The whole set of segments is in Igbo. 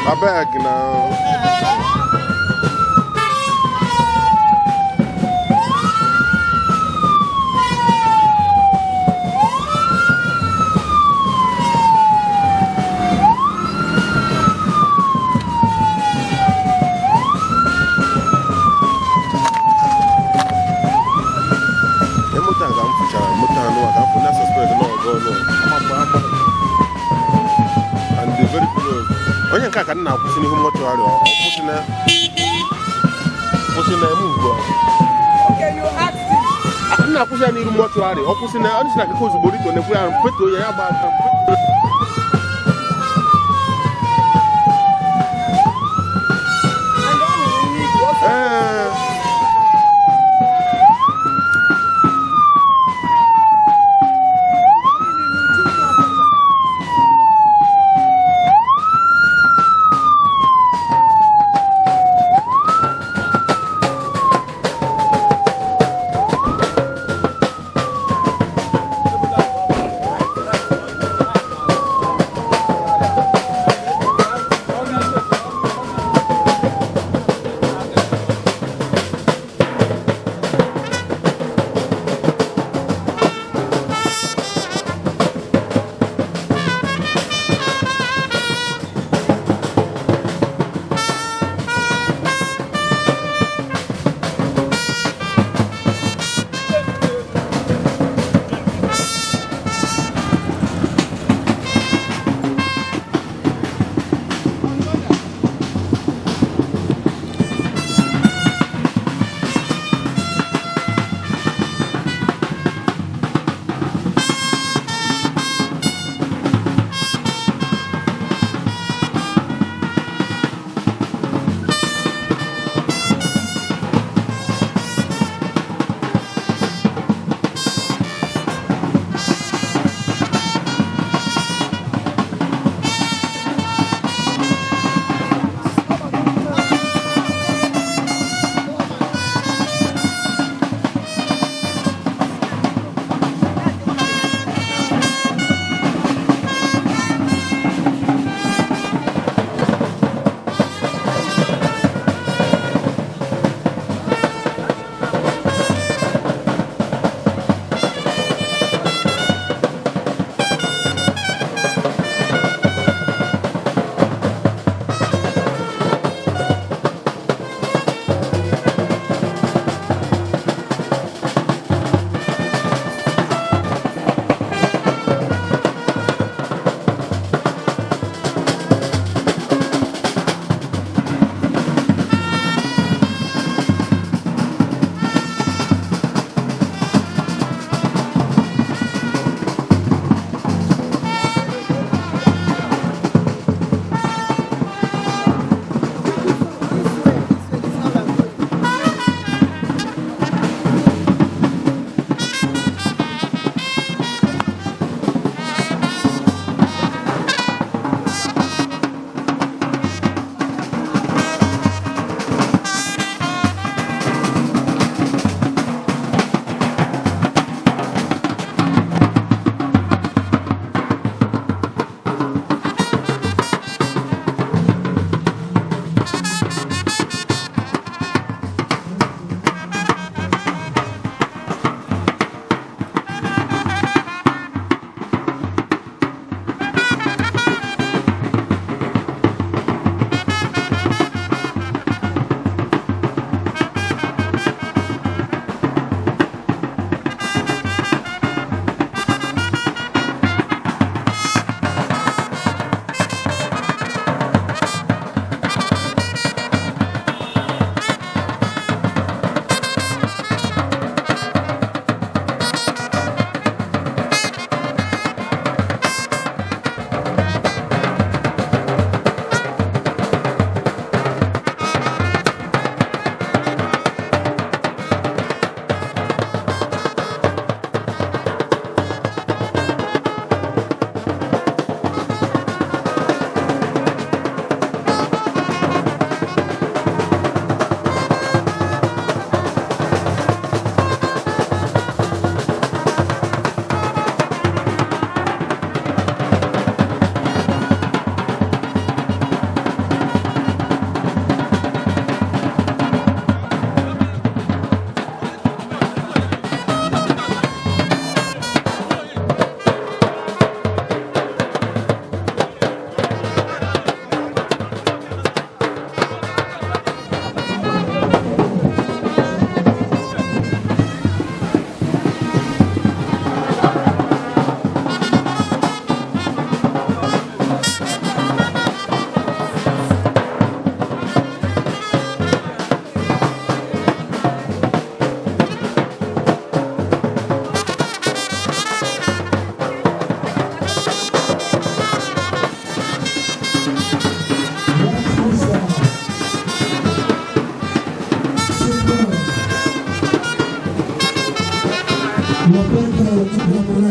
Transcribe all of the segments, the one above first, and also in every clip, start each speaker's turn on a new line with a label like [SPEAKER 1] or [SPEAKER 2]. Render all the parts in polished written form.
[SPEAKER 1] Abeg na. Ee, moto a ka m fụchara, moto anụ a ka m fụ na suspect na ọgọ nọ and they very close. Onye nke a ka m na-akwụsị n'ihu mortuary, ọ kwụsị na kwụsị na eme ugbu a.
[SPEAKER 2] Okay, you asked him.
[SPEAKER 1] M na-akwụsị ya n'iru mortuary, ọ kwụsị na ọ sị na akụkọ ozugbo rito na-ekwu ya peto ya ya gba aka.
[SPEAKER 2] And ọ hụrụ ihe igwe. Ọ sị,
[SPEAKER 1] Ee.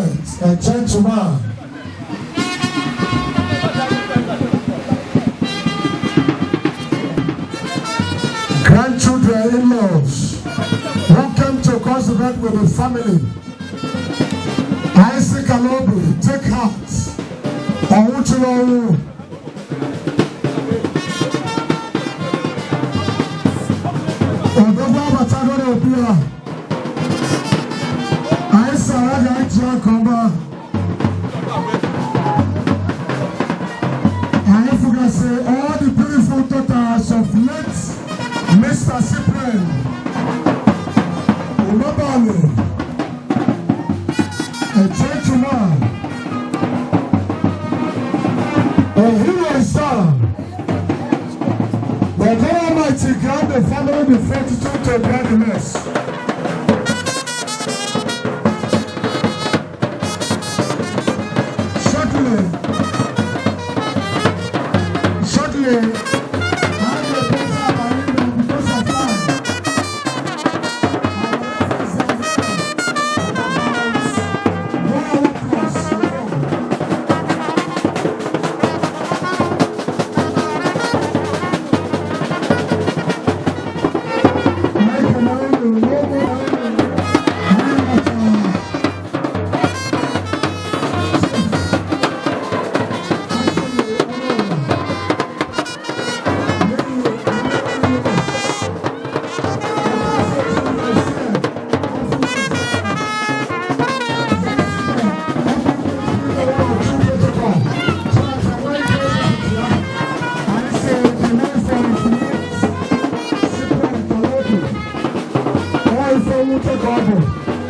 [SPEAKER 3] president, a gentleman. Grandchildren, in-laws, who came to consecrate with the family. Isaac Alobi, take heart. Ọnwụchila. Odogwu abatago n'obi a. Anyị sara ga-eji aka ọma. Anyị fụgasị all the beautiful daughters of late Mr. Cyprian Umebali, a gentleman, a hero star. The God Almighty grant the family the fortitude to bear the mess. Shortly, shortly, I will post up our email because of time. Our reference are here about 1 hour plus ago. Mike Naomi, Lobo Naomi, Anabata.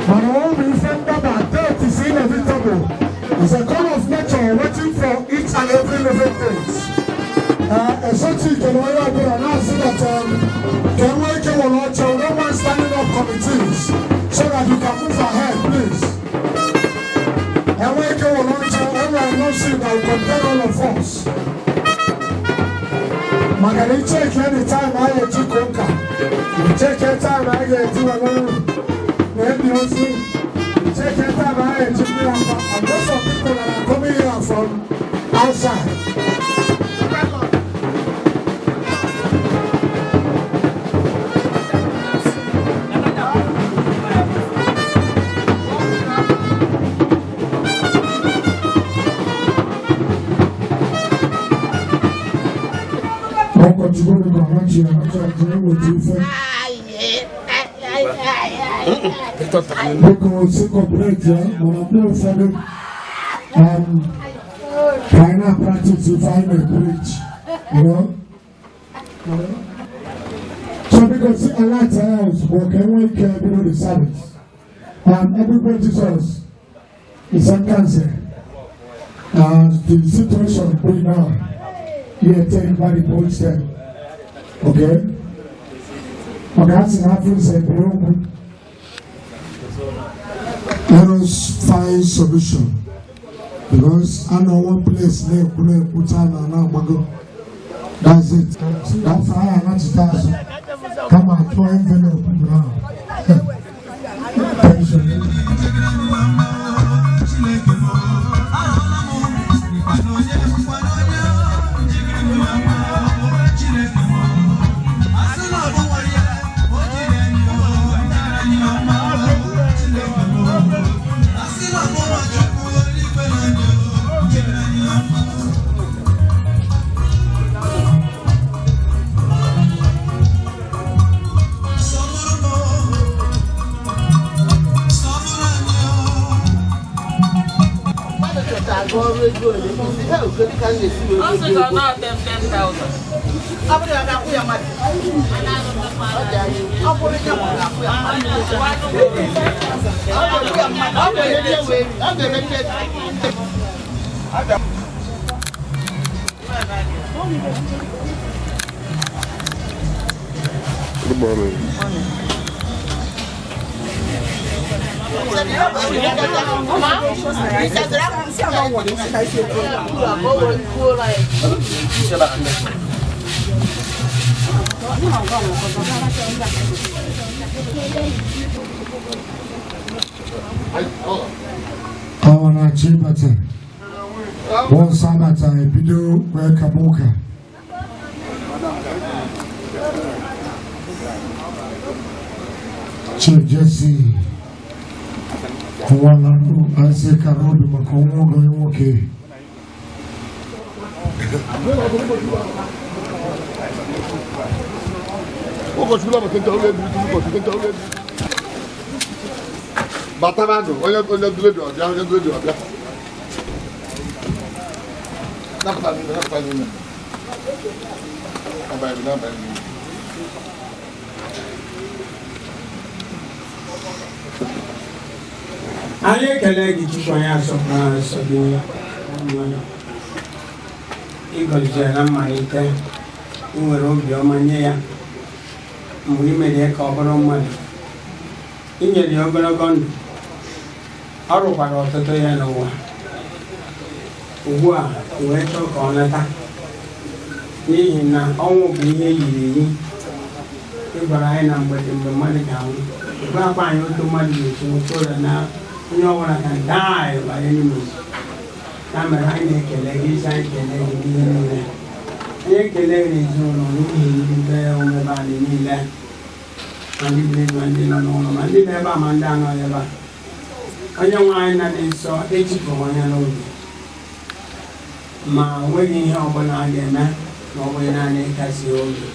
[SPEAKER 3] Mana ọ bụ ife ndaba, death is inevitable. It's a call of nature waiting for each and every living thing. Esoti kele onye ọbụla na-asị that ka e nwee ike were oche, we don't want standing up committees so that you can move ahead, please. Enwee ike were oche, enwere enough seat that will contain all of us. Maka na icheke the time anyị eji ka ụka, icheke time anyị ga-eji were na ebi ozu, icheke time anyị eji mmiri akwa, and most of people that are coming here from outside. Ọkọchukwu bụ amachi ya achọ ka e weta ife. Biko si cooperate ya, mana mgbe ụfọdụ ka anyị na-practice ife anyị na-preach. So biko si alert ya ozugbo ka e nwee ike bido the service. Everybody Jesus is on cancer. As the situation be now, here take by the boys them. Okay? Okay, that's an African. Let us find solution. Because I know one place na-ekwu na-ekwu time na na-agbago. That's it. That's how I not to come and throw envelope now. Tension.
[SPEAKER 4] Chineke m, arụọla m nkwado onye, nkwado onye jigiri m mma. Chineke m, asị na ọ bụ nwere ya o jiri anyị o nyere anyị ọma. Chineke m, asị na ọ bụ nwa Chukwu eluigwe na anyị o nyere anyị ọma. Sọmụrụ m, sọmụrụ anyị o.
[SPEAKER 2] Ọ sị ka ọ nọọ 10 10,000.
[SPEAKER 5] Ọ bụrụ ya ga-akwụ ya mmadụ. Ọ bụrụ ya ma ọ ga-akwụ ya mmadụ. Ọ ga-akwụ ya mmadụ. Ọ ga-eme wee ọ ga-eme ndị.
[SPEAKER 1] Good morning.
[SPEAKER 3] Awa na-achọ ịbata. Once abata, ebido wee kaba ụka. Chief Jesse Nwalarụ Isaac Arobi maka ọnwụ ọgọ ya nwoke.
[SPEAKER 1] Ụkọchukwu na-abata nta oge ebiri ụkọchukwu nta oge ebiri. Bata na ndụ, onye onye dule dị ọbịa, onye dule dị ọbịa. Napụta n'ime, napụta n'ime. Abalị n'abalị n'ime.
[SPEAKER 6] Anyị ekele gị, Chukwu, anyị asọpụrụ nsọ gị. Ịgọzie na mmalite, ị nwere obiọma nye ya mgbe ị mere ya ka ọ bụrụ mmadụ. I nyere ya ogologo ndụ, ọ rụkwara ọtụtụ ya n'ụwa. Ugbu a i wee chọọ ka ọ nata, n'ihi na ọnwụ bụ ihe yiri eyi. Ị gwara anyị na mgbede mgbe mmadụ ga-anwụ, gwakwa anyị otu mmadụ ga-esi nwụta ụlọ, na onye ọbụla can die by any means. Ya mere anyị na-ekele gị, isi anyị kele gị n'ihe niile. Anyị ekele gị n'ezinụlọ, n'ihi ndị be omebe anyị niile, ma ndị bi n'elu, ma ndị nọ n'ụlọ, ma ndị nọ ebe a, ma ndị anọghị ebe a. Onye nwe anyị na dị nsọ, echipụghị onye n'obi, ma o nweghị ihe ọbụla a ga-eme ma ọ bụghị naanị ịkasi ya obi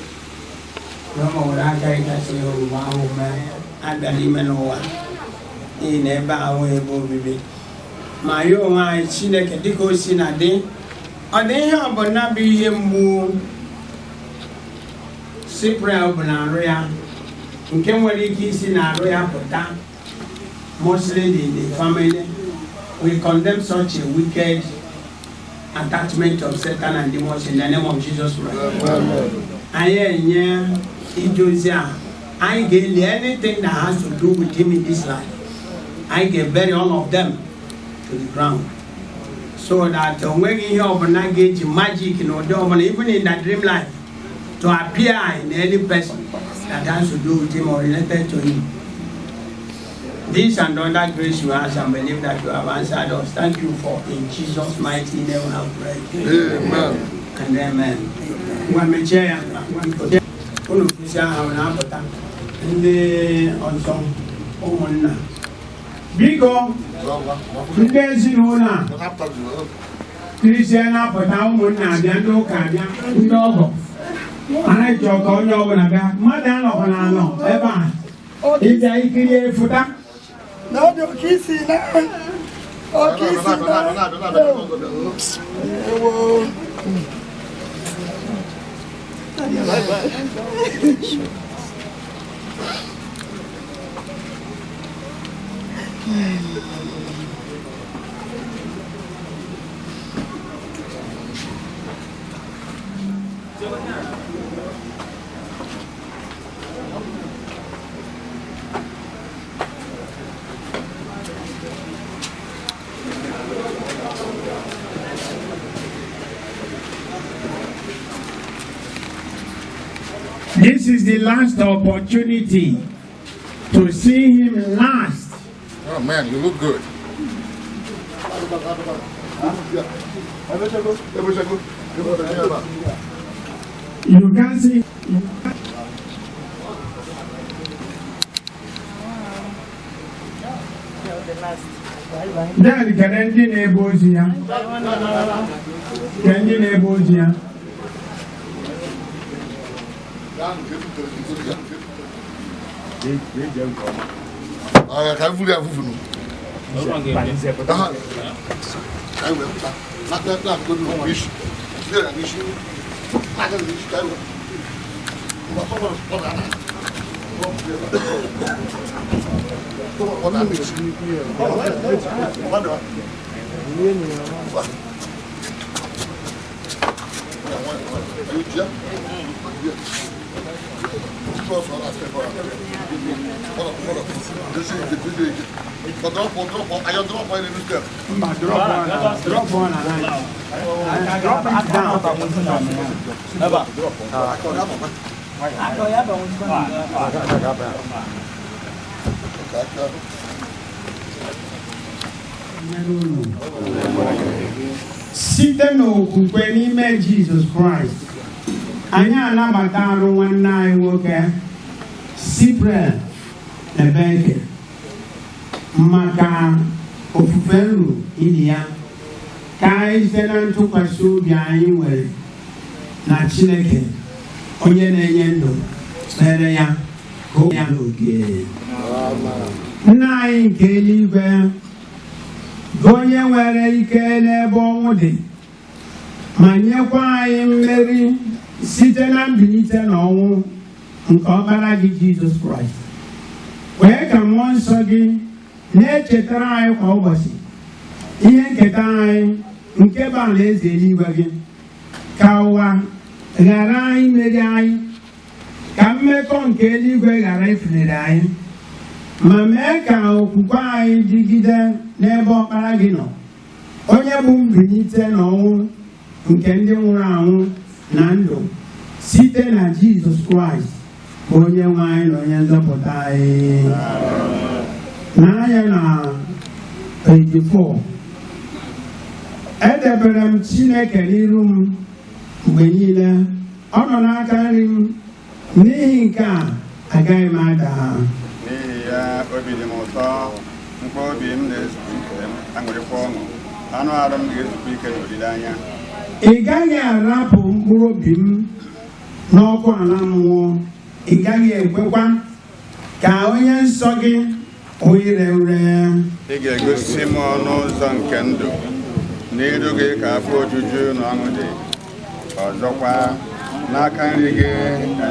[SPEAKER 6] na ọ were aka ịkasi ya obi mgbe ahụ mee abịara ime n'ụwa, n'ihi na ebe a ahụghị ebe obibi ma ya onwe anyị. Chineke, dịka o si na dị, ọ dị ihe ọbụla bụ ihe mgbu Cyprian bụ na-arụ ya, nke nwere ike isi na-arụ ya pụta, mostly in the family, we condemn such a wicked attachment of Satan and demons in the name of Jesus Christ. Anyị enye ije ozi a, anyị ga-eli anything that has to do with him in this life. Anyị ga-bury all of them to the ground so that o nweghị ihe ọbụla ga-eji magic na ụdị ọbụla, even in the dream life, to appear in any person that has to do with him or related to him. This and other grace you ask and believe that you have answered us. Thank you, for in Jesus' mighty name we have prayed.
[SPEAKER 1] Amen.
[SPEAKER 6] And amen. Ngwa, mechie ya. Unu kwụsị aha na-apụta ndị ọzọ. Ụmụnna, biko, ndị ezinụlọ a Kristian na-apụta, ụmụnna abịa, ndị ụka abịa, ndị ọgọ anaghị chọọ ka onye ọbụla bịa. Mmadụ anọkwa na anọ ebe a ịbịa ikirie fụta.
[SPEAKER 5] Na ọ dị oke isi na oke isi na ewo.
[SPEAKER 6] This is the last opportunity to see him last.
[SPEAKER 1] Oh man, you look good. Ebechego, ebechego.
[SPEAKER 6] You can see. Then kedu ndị na-ebu ozu ya? Kedu ndị na-ebu ozu ya?
[SPEAKER 1] Ah, ka anyị ya fufunu. Aha. Ka anyị wee pụta. Na na na na n'isi. Tinye ya n'isi. Na-aga n'isi ka anyị wee. Ngwa, tọgbọ, ọ na-ana. Tọgbọ, ọ na-ana n'isi. Ọ na-ana. Ngwa. Are you there? Yeah. Cross on that step. Hold up, hold up. This is the this is the drop one, drop one. I drop one in the step.
[SPEAKER 6] Mba, drop one, drop one and drop it down.
[SPEAKER 1] Drop one. Okay, okay.
[SPEAKER 6] Nọnyere unu. Site n'okwukwe n'ime Jizọs Kraịst, anyị anabata arụ nwanne anyị nwoke Cyprian Ebeke maka ofufe nru ili ya, ka anyị site na ntụkwasị obi anyị nwere na Chineke onye na-enye ndụ kpere ya ka o ya n'oge. Nna anyị nke eluigwe, bụ onye nwere ike n'ebe ọnwụ dị, ma nyekwa anyị mmeri site na mbilite n'ọnwụ nke ọkpara gị Jizọs Kraịst, wee ka mmụọ nsọ gị na-echetara anyị kwa ụbọchị ihe nketa anyị nke bụ alaeze eluigwe gị, ka ụwa ghara imeri anyị, ka mmekọ nke eluigwe ghara ifunere anyị, ma mee ka okwukwe anyị dịgide n'ebe ọkpara gị nọ, onye bụ mbilite n'ọnwụ nke ndị nwụrụ anwụ na ndụ, site na Jizọs Kraịst bụ onye nwe anyị na onye nzọpụta anyị. N'anya na 84, edebere m Chineke n'iru m mgbe niile, ọ nọ n'aka nri m, n'ihi nke a agaghị m ada.
[SPEAKER 7] N'ihi ya obi dị m ụtọ, mkpụrụ obi m na-ezukwa ike, aṅụrịkwa ọṅụ, anụ arụ m ga-ezukwa ike n'olileanya.
[SPEAKER 6] Ị gaghị arapụ mkpụrụ obi m n'ọkụ ala mmụọ, ị gaghị ekwekwa ka onye nsọ gị hụ ire ure.
[SPEAKER 7] Ị ga-egosi m ọnụ ụzọ nke ndụ, n'iru gị ka afọ ojuju na ọṅụ dị, ọzọkwa n'aka nri gị ka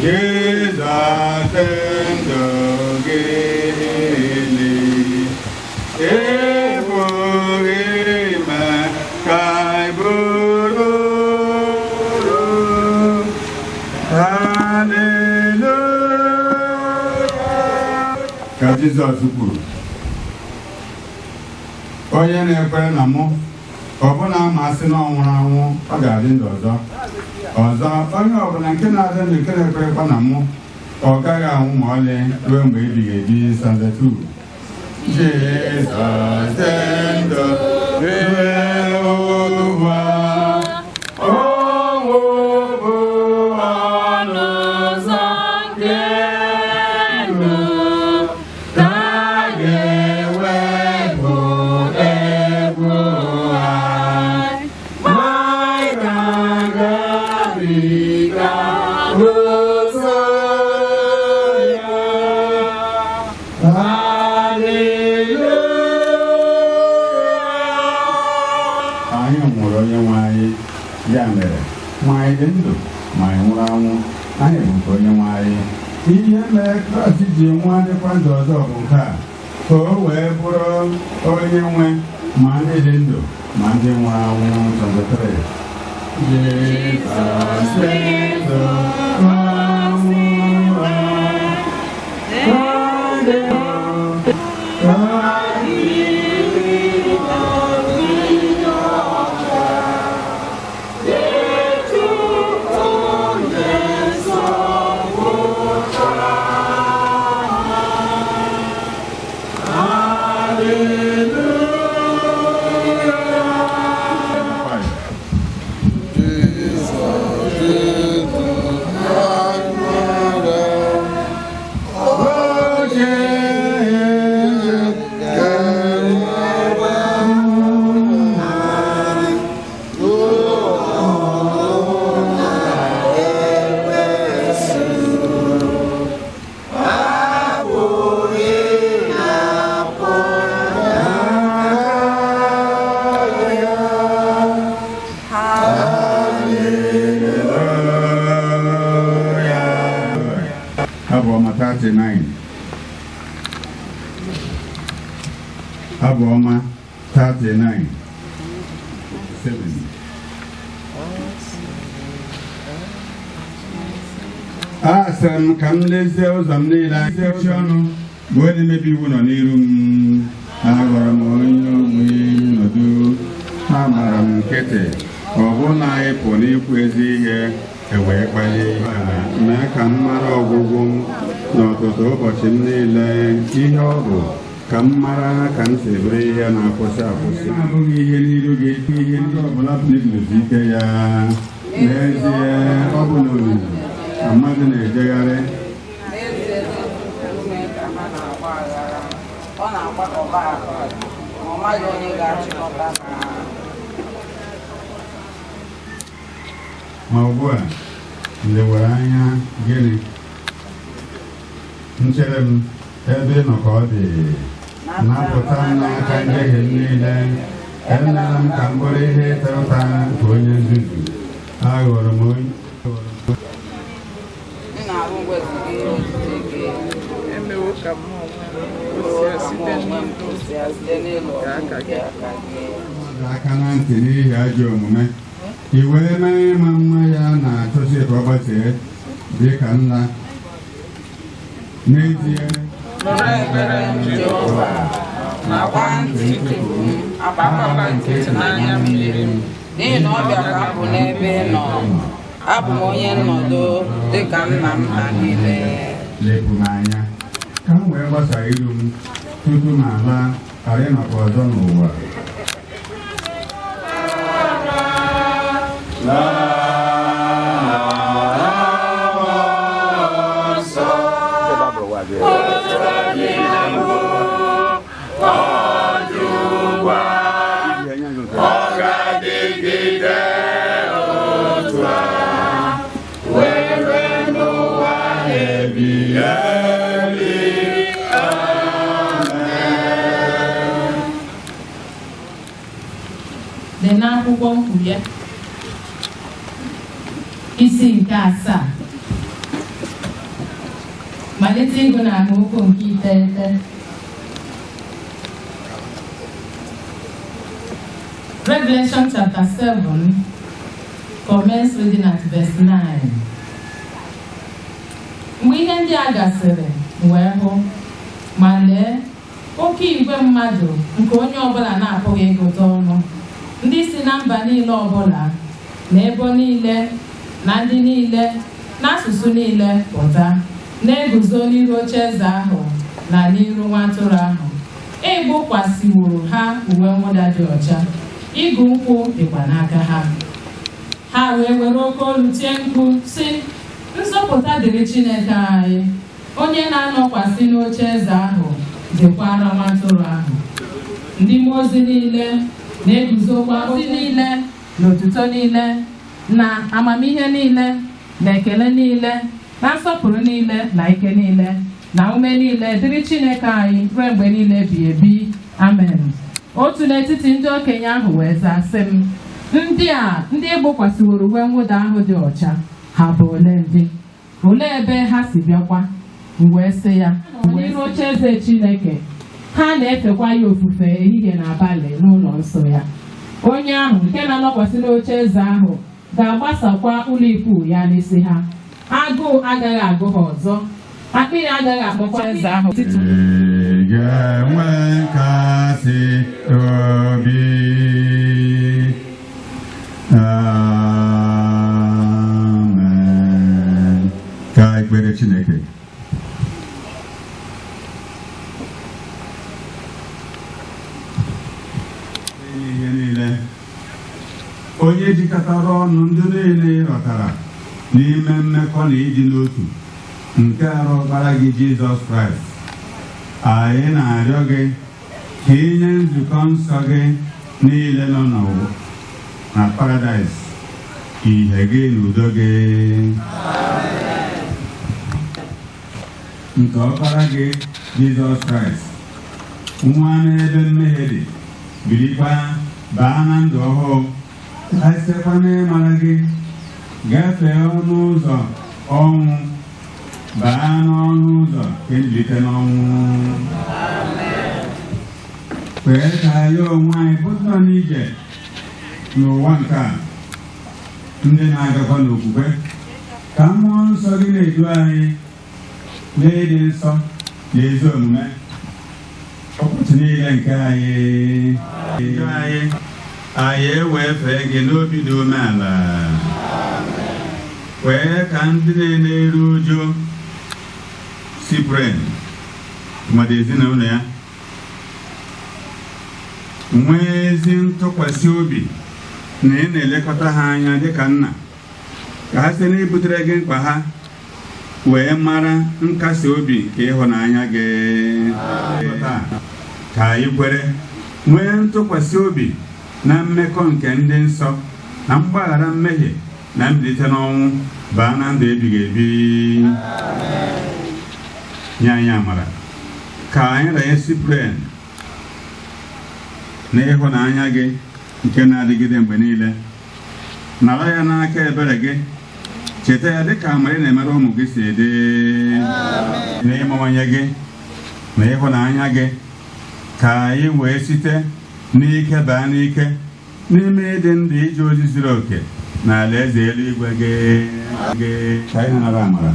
[SPEAKER 7] Jizọs ndụ gị ịpụghị ime ka ị bụrụ. Haleluya. Ka Jizọs kwuru, onye na-ekwere na mụ, ọbụna ma asị na ọ nwụrụ anwụ, ọ ga-adị ndụ ọzọ. Ọzọ, onye ọbụla nke na-adị ndụ nke na-ekwerekwa na mụ, ọ gaghị anwụ ma ọlị ruo mgbe ebighị ebi. Stanza 2. Jizọs dị ndụ ruo ụwa, ọnwụ bụ ọnụ ụzọ nke ndụ, ka a ga-ewepụ egwu anyị, ma anyị ga-agabiga ụzọ ya. Haleluya. Anyị nwụrụ onye nwe anyị, ya mere ma anyị dị ndụ ma anyị nwụrụ anwụ, anyị bụ nke onye nwe anyị. Ihe mere Kraịst ji nwụọ dịkwa ndụ ọzọ bụ nke a, ka o wee bụrụ onye nwe ma ndị dị ndụ ma ndị nwụrụ anwụ. Stanza 3. Jizọs dị ndụ, Abụ ọma 39. Abụ ọma 39. 7. Asịrị m ka m lezie ụzọ m niile anya, echi ọnụ mgbe onye na-emebi iwu nọ n'iru m. Aghọrọ m onye ogbi nọdụ, agbara m nkịtị, ọbụna ịpụ n'ikwu ezi ihe ewee kpalie ihe a. Mee ka m mara ọgwụgwụ m n'ọtụtụ ụbọchị m niile, ihe ọ bụ ka m mara ka m si bụrụ ihe na-akwụsị akwụsị. Abụghị ihe n'iru gị, ihe ndị ọbụla pụrụ iguzosi ike ya. N'ezie, ọ bụ na ozizi ka mmadụ na-ejegharị.
[SPEAKER 2] N'ezie, n'ume ka ha na-agba aghara, ọ na-agbakọba akụ, ma ọ maghị onye ga-achịkọta ha.
[SPEAKER 7] Ma ugbu a, lewere anya gịnị? Nchere m ebe ị nọ ka ọ dị. Napụta m n'aka njehie m niile. Emela m ka m bụrụ ihe ịta ụta nke onye nzuzu. Aghọrọ m onye
[SPEAKER 2] M na-ahụ wezuga ihe otite gị.
[SPEAKER 8] Emewo ka mụ onwe m kwụsịa
[SPEAKER 2] Ka mụ
[SPEAKER 8] site
[SPEAKER 2] onwe m
[SPEAKER 8] n'ịlụ
[SPEAKER 2] kwụsịa site n'ịlụ
[SPEAKER 8] nke
[SPEAKER 2] ọgụ
[SPEAKER 8] aka
[SPEAKER 2] nke
[SPEAKER 8] gị.
[SPEAKER 2] aka gị.
[SPEAKER 7] mmadụ aka na ntị n'ihi ajọ omume. I wee mee ịma mma ya na-achọsi ka ọ gbasee dị ka nla. N'ezie,
[SPEAKER 8] Nụrụ ekpere m, Jehova,
[SPEAKER 2] Nakwa ntị
[SPEAKER 8] m, agbakwala nkịtị n'anya mmiri m.
[SPEAKER 2] N'ihi na ọ bịara apụ n'ebe ị nọ. Abụ m onye nnọdụ dịka nna m ha niile.
[SPEAKER 7] Lepụ m anya ka m wee gbasaa iru m tutu m ala ghara ịnọkwa ọzọ n'ụwa.
[SPEAKER 9] Dị n'akwụkwọ Mkpughe, isi nke 7, malite ịgụ na amaokwu nke 9. Revelation chapter 7, commence reading at verse 9. Mgbe ihe ndị a gasịrị, m wee hụ, ma lee, oke igwe mmadụ nke onye ọbụla na-apụghị ịgụta ọnụ, ndị si na mba niile ọbụla, na ebo niile, na ndị niile, na asụsụ niile pụta, na-eguzo n'iru ocheeze ahụ na n'iru nwa atụrụ ahụ. Egbokwasịworo ha uwe mwụda dị ọcha, igu nkwụ dịkwa n'aka ha. Ha wee were oke olu tie mkpu sị, nzọpụta dịrị Chineke anyị, onye na-anọkwasị n'oche eze ahụ, dịkwara nwa atụrụ ahụ. Ndị mmụọ ozi niile na-eguzokwa ozi niile na otuto niile na amamihe niile na ekele niile na nsọpụrụ niile na ike niile na ume niile dịrị Chineke anyị ruo mgbe niile ebighị ebi. Amen. Otu n'etiti ndị okenye ahụ wee zaa sị m, ndị a ndị egbokwasịworo uwe mwụda ahụ dị ọcha, ha bụ ole ndị? Olee ebe ha si bịakwa? M wee sị ya, n'iru oche eze Chineke, ha na-efekwa ya ofufe ehihie na abalị n'ụlọ nsọ ya. Onye ahụ nke na-anọkwasị n'oche eze ahụ ga-agbasakwa ụlọ ikwu ya n'isi ha. Agụụ agaghị agụ ha ọzọ, akpịrị agaghị akpọkwa eze ahụ.
[SPEAKER 7] Ị ga-enwe nkasi obi. Amen. Ka ekpere Chineke. Ihe niile onye jikọtara ọnụ ndị niile ghọtara n'ime mmekọ na ịdị n'otu nke arụ ọkpara gị Jizọs Kraịst, anyị na-arịọ gị ka inye nzukọ nsọ gị niile nọ n'ụwa na paradaịs ihe gị na udo gị nke ọkpara gị Jizọs Kraịst, nwa n'ebe mmehie dị, birikwa baa na ndụ ọhụụ, ka sitekwa n'ịmara gị gafee ọnụ ụzọ ọnwụ baa n'ọnụ ụzọ nke mbilite n'ọnwụ. Kwee ka anyị onwe anyị pụta n'ije n'ụwa nke a, ndị na-agakwa n'okwukwe, ka mmụọ nsọ gị na-edu anyị n'ịdị nsọ na ezi omume. Ụbọchị niile nke anyị njọ anyị, anyị ewee fee gị n'obi dị umeala. Kwee ka ndị na-eru uju Cyprian mmadụ ezinụlọ ya nwee ezi ntụkwasị obi na ị na-elekọta ha anya dịka nna, ka ha site n'ibutere gị mkpa ha wee mara nkasi obi nke ịhụnanya gị. Taa ka anyị kwere nwee ntụkwasị obi na mmekọ nke ndị nsọ na mgbaghara mmehie na mbilite n'ọnwụ baa na ndụ ebighị ebi. Nye anyị amara ka anyị ranye Cyprian na ịhụnanya gị nke na-adịgide mgbe niile. Nara ya n'aka ebere gị, cheta ya dịka amara ị na-emere ụmụ gị si dị, na ịmawanye gị na ịhụnanya gị, ka anyị wee site n'ike baa n'ike n'ime ịdị ndụ ije ozi zuru oke na alaeze eluigwe gị. Ka anyị nara amara,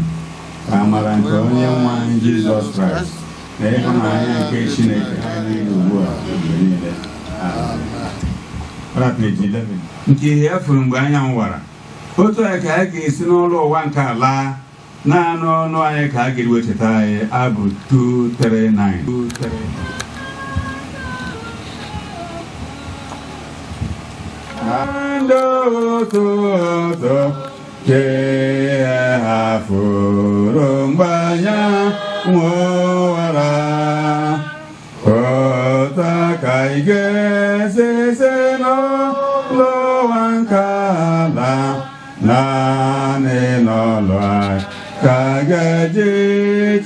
[SPEAKER 7] ka amara nke onye nwe anyị Jizọs Kraịst na ịhụnanya nke Chineke anyị niile ugbu a mgbe niile. Amen. Page 11. Nke ihe ya furu mgbe anyanwụ wara, otu anyị ka anyị ga-esi n'ụlọ ụwa nke a laa, naanị ọnụ anyị ka a ga-ewecheta anyị. Abụ 239. Ndị otu ọzọ ke ha furu mgbe anyanwụ wara, otu ka anyị ga-esi si n'ụlọ ụwa nke ala, naanị n'ụlọ anyị ka a ga-eji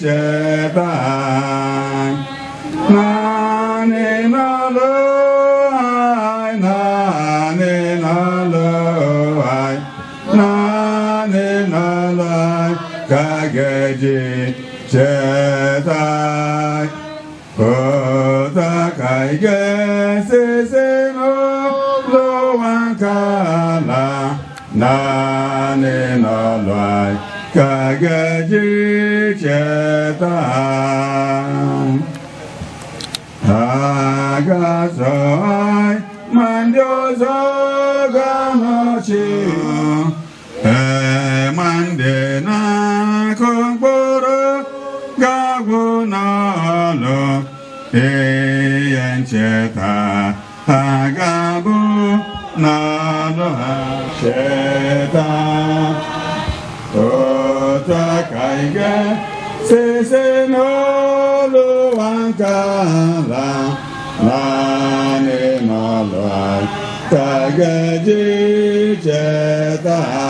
[SPEAKER 7] cheta anyị. Naanị n'ụlọ anyị, naanị n'ụlọ anyị, naanị n'ụlọ anyị ka a ga-eji cheta anyị. Otu ka anyị ga-esi si n'ụlọ ụwa nke ala, naanị n'ụlọ anyị ka a ga-eji cheta anyị. A ga-azọ anyị ma ndị ọzọ ga-anọchi, ee, ma ndị na-akụ mkpụrụ ga-agwụ n'ọlụ, ihe ncheta ha ga-abụ n'ọlụ ha. Cheta otu ka anyị ga-esi si n'ụlọ ụwa nke ala, naanị n'ụlọ anyị ka a ga-eji cheta ha.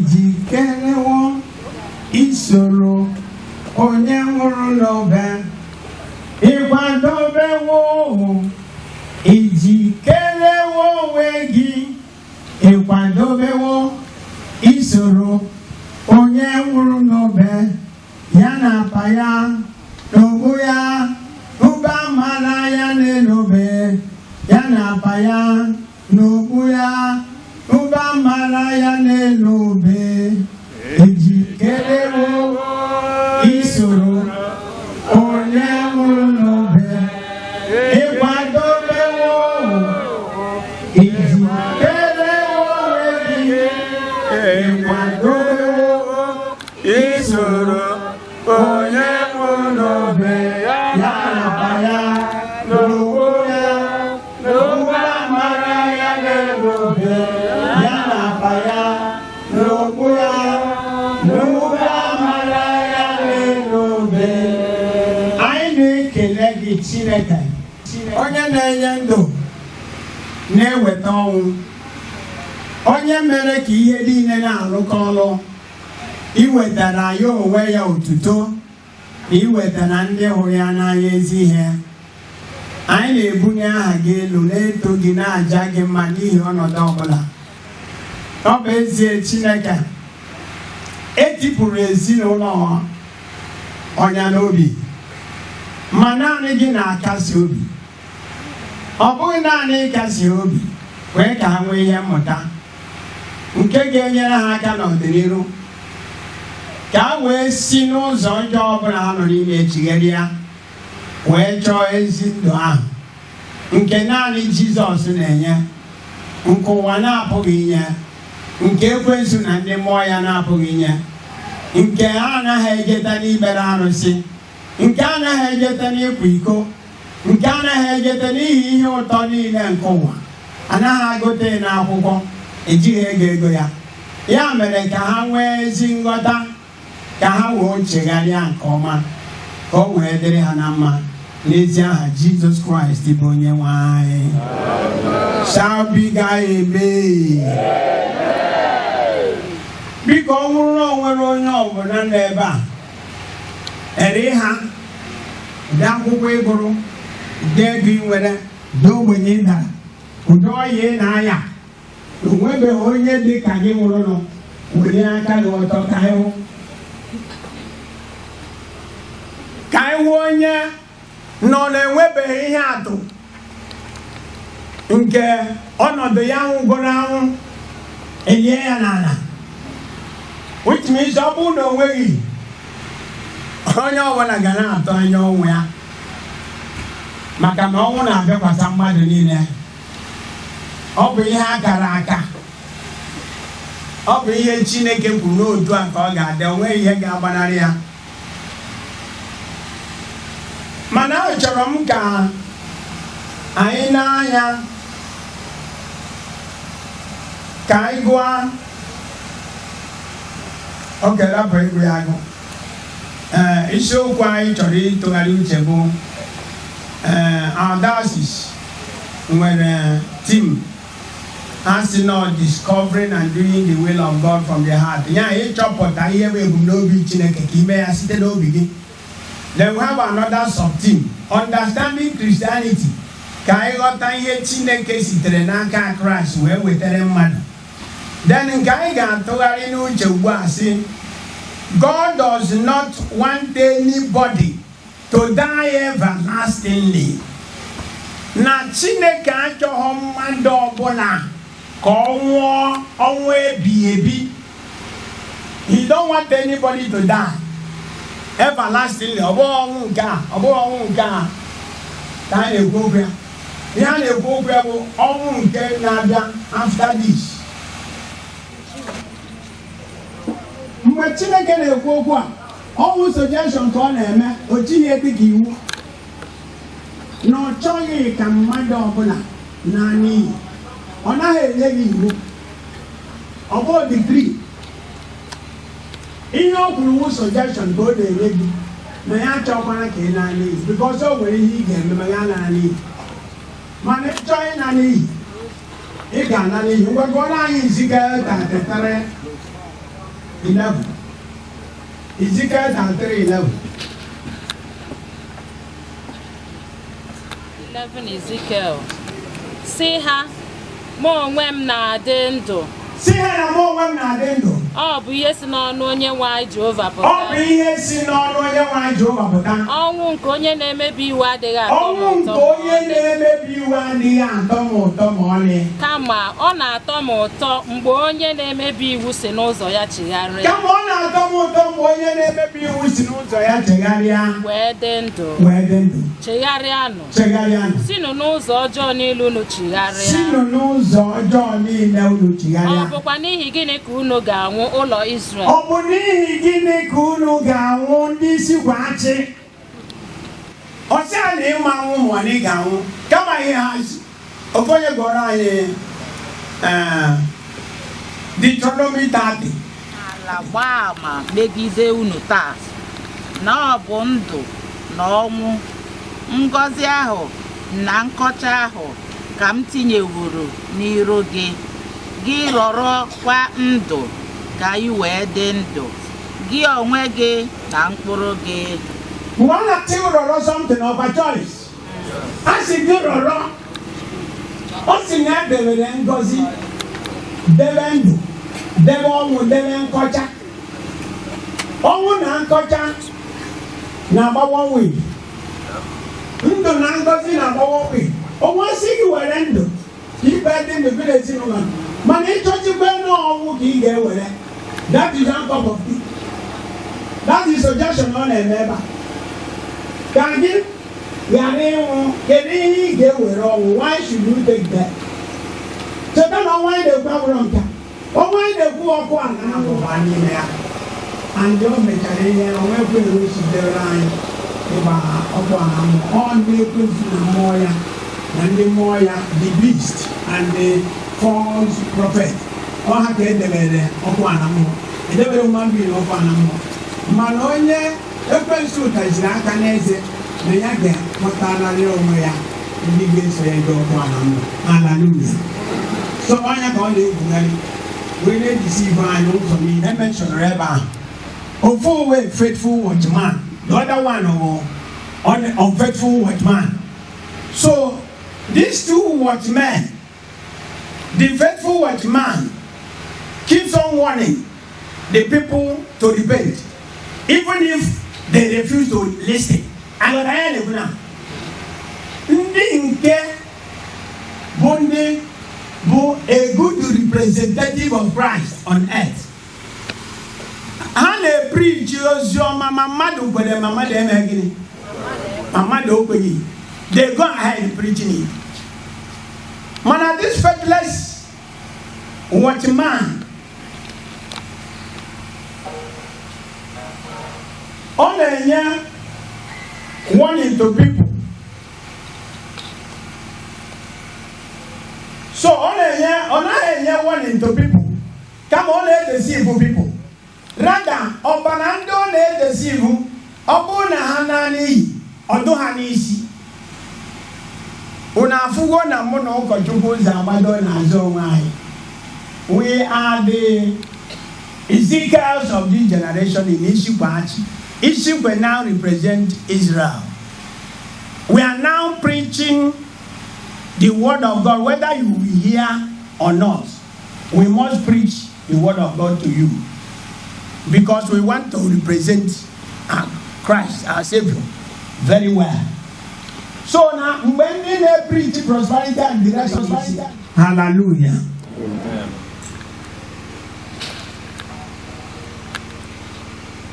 [SPEAKER 6] Ijikerewo isoro onye nwụrụ n'obe, ịkwadobewo, ijikerewo onwe gị, ịkwadobewo isoro onye nwụrụ n'obe, ya na apa ya n'ogbu ya, ụba mara ya n'elobe, ya na apa ya n'ogbu ya, ụba mara ya n'elobe. Ejikerewo isoro onye nwụrụ n'obe, ịkwadobewo, ijikerewo onwe gị, ịkwadobewo isoro onye nwụrụ n'obe, ya na apa n'obe, ya na akpa ya, n'okpu ya, n'ube amara ya n'elu obe. Anyị na-ekele gị, Chineke, onye na-enye ndụ na-eweta ọnwụ, onye mere ka ihe niile na-arụkọ ọrụ iwetara ya onwe ya otuto na iwetara ndị hụrụ ya n'anya ezi ihe. Anyị na-ebunye aha gị elu, na-eto gị, na-aja gị mma n'ihi ọnọdụ ọbụla. Ọ bụ ezie, Chineke, etipụrụ ezinụlọ ọnya n'obi, ma naanị gị na-akasi obi. Ọ bụghị naanị ịkasi obi, wee ka ha nwee ihe mmụta nke ga-enyere ha aka n'ọdịnihu, ka ha wee si n'ụzọ ọjọọ ọbụla ha nọ n'ime chigharịa, wee chọọ ezi ndụ ahụ nke naanị Jizọs na-enye, nke ụwa na-apụghị inye, nke ekwensu na ndị mmụọ ya na-apụghị inye, nke ha anaghị ejeta n'ikpere arụsị, nke anaghị ejeta n'ịkwa iko, nke anaghị ejeta n'ihi ihe ụtọ niile nke ụwa. Anaghị agụta ya n'akwụkwọ, ejighị ego ego ya. Ya mere, ka ha nwee ezi nghọta, ka ha wee chegharịa nke ọma, ka o wee dịrị ha na mma. N'ezi aha Jizọs Kraịst bụ onye nwe anyị. Shout big amen. Biko, ọ bụrụ na o nwere onye ọbụla nọ ebe a ere ha ụdị akwụkwọ ịgụrụ, ụdị ego ị nwere, ụdị ogbenye ị dara, ụdị ọya ị na-aya, o nwebeghị onye dị ka gị nwụrụnụ, welie aka gị ọtọ ka anyị hụ, ka anyị hụ onye nọ na-enwebeghị ihe atụ nke ọnọdụ ya nwụgoro anwụ, elie ya n'ala, which means ọ bụrụ na o nweghị, onye ọbụla ga na-atụ anya ọnwụ ya, maka na ọnwụ na-abịakwasa mmadụ niile. Ọ bụ ihe a kara aka, ọ bụ ihe Chineke kwuru n'otu a ka ọ ga-adị. O nweghị ihe ga-agbanarị ya. Mana achọrọ m ka anyị na-anya ka anyị gụọ oke rapụ ịgụ ya agụ. Ee, isiokwu anyị chọrọ ịtụgharị uche bụ, ee, our diocese nwere theme a sị nọ "Discovering and doing the will of God from the heart", ya ịchọpụta ihe bụ ebumnobi Chineke ka ime ya site n'obi gị. Then we have another sub-theme, "Understanding Christianity", ka anyị ghọta ihe Chineke sitere n'aka Kraịst wee wetara mmadụ. Then nke anyị ga-atụgharị n'uche ugbu a sị, "God does not want anybody to die everlastingly", na Chineke achọghị mmadụ ọbụla ka ọ nwụọ ọnwụ ebighị ebi. He don't want anybody to die everlastingly. Ọ bụghị ọnwụ nke a, ọ bụghị ọnwụ nke a ka a na-ekwu okwu ya. Ihe a na-ekwu okwu ya bụ ọnwụ nke na-abịa after this. Mgbe Chineke na-ekwu okwu a, ọnwụ suggestion ka ọ na-eme. O jighị dị ka iwu na ọ chọghị ka mmadụ ọbụla naa n'iyi. Ọ naghị enye gị iwu, ọ bụ decree. Ihe ọ kwuru wụ suggestion ka ọ na-enye gị, na ya achọkwana ka ị naa n'iyi, because o nwere ihe ị ga-eme ma ya naa n'iyi. Mana ị chọọ ịna n'iyi, ị ga-ana n'iyi. Ngwa, gụọrọ anyị Ezekiel 33:11. Ezekiel 33:11.
[SPEAKER 9] 11 Ezekiel, sị ha, mụ onwe m na-adị ndụ.
[SPEAKER 6] Si ha na mụ onwe m na-adị ndụ.
[SPEAKER 9] Ọ bụ ihe si n'ọnụ onye nwe anyị Jehova
[SPEAKER 6] Ọ
[SPEAKER 9] pụta.
[SPEAKER 6] bụ ihe si n'ọnụ onye nwe anyị Jehova pụta.
[SPEAKER 9] Ọnwụ nke onye na-emebi iwu adịghị atọ m
[SPEAKER 6] Ọnwụ
[SPEAKER 9] ụtọ.
[SPEAKER 6] nke onye na-emebi iwu adịghị atọ m ụtọ ma ọlị.
[SPEAKER 9] Kama ọ na-atọ m ụtọ mgbe onye na-emebi iwu si n'ụzọ ya chigharịa.
[SPEAKER 6] Kama ọ na-atọ m ụtọ mgbe onye na-emebi iwu si n'ụzọ ya chegharịa.
[SPEAKER 9] Wee dị ndụ.
[SPEAKER 6] Wee dị ndụ.
[SPEAKER 9] Chegharịanụ.
[SPEAKER 6] Chegharịanụ.
[SPEAKER 9] Sinụ n'ụzọ ọjọọ niile unu chigharịa.
[SPEAKER 6] Sinụ n'ụzọ ọjọọ niile unu
[SPEAKER 9] Ọ
[SPEAKER 6] chigharịa.
[SPEAKER 9] bụkwa n'ihi gịnị ka unu ga-anwụ, ụlọ Izrel?
[SPEAKER 6] Ọ bụ n'ihi gịnị ka unu ga-anwụ, ndị isi kwa achị? Ọsị a na ịma anwụ, ma na ị ga-anwụ, kama ihe ha si ofe onye gụọrọ anyị. Deuteronomy 30.
[SPEAKER 2] Ala gbaa ama megide unu taa na ọ bụ ndụ na ọnwụ, ngọzi ahụ na nkọcha ahụ ka m tinyeworo n'iru gị. Gị rọrọkwa ndụ ka ị wee dị ndụ, gị onwe gị na mkpụrụ gị.
[SPEAKER 6] Mgbe ọ na-asị gị rọrọ something, ọkwa choice. A sị gị rọrọ, ọ sị na ya debere ngọzi, debe ndụ, debe ọnwụ, debe nkọcha. Ọnwụ na nkọcha na-agba one way, ndụ na ngọzi na-agba one way. Onwe sị gị were ndụ ka ibe dị ndụ gị na ezinụlọ, mana ịchọzikwe n'ọnwụ ka ị ga-ewere. That is one cup of tea. That is suggestion ọ na-eme ebe a, ka gị ghara ịnwụ. Kedu ihe ị ga-ewere ọnwụ? Why should you take that? Cheta na ọnwa anyị na-ekwu abụrụ nka ọnwa anyị na-ekwu, ọkụ a na ụwa n'ime ya. And o mechara ihe onwekwe o sitere anyị ịgba ọkụ a na mmụọ. Ọ ndị ekwensu na mmụọ ya na ndị mmụọ ya, the beast and the false prophet, ọ ha ka edebere ọkụ a na mmụọ. Edebere human being ọkụ a na mmụọ, mana onye ekwensu taziri aka n'eze na ya ga-akpọtararị onwe ya ndị ga-eso ya ego ọkụ a na mmụọ. Hallelujah. So ọnya ka ọ na-egwugharị wee na-ejisi ibe anyị ụzọ niile ementionere ebe ahụ. Ofu uwe faithful watchman, the other one wụ unfaithful watchman. So these two watchmen, the faithful watchman keeps on warning the people to repent even if they refuse to listen. Aghọtara ya na-ekwu na ndị nke bụ ndị bụ a good representative of Christ on earth, ha na-epreach ozi ọma, ma mmadụ kwere, ma mmadụ eme gịnị, ma mmadụ okweghị, they go ahead preaching it. Mana this faithless watchman, ọ na-enye warning to people. So ọ na-enye, ọ naghị enye warning to people, kama ọ na-edeceive people. Rather, ọbara ndị ọ na-edeceive, ọ bụrụ na ha naa n'iyi, ọdụ ha n'isi. Unu afụgo na mụ na ụkọchukwu ụzọ agbado n'azụ onwe anyị. We are the Ezekiels of this generation in Ishikwachi. Ishikwe now represent Israel. We are now preaching the word of God, whether you will hear or not. We must preach the word of God to you because we want to represent our Christ, our Savior, very well. So now, mgbe ndị na-preach prosperity and direction, hallelujah.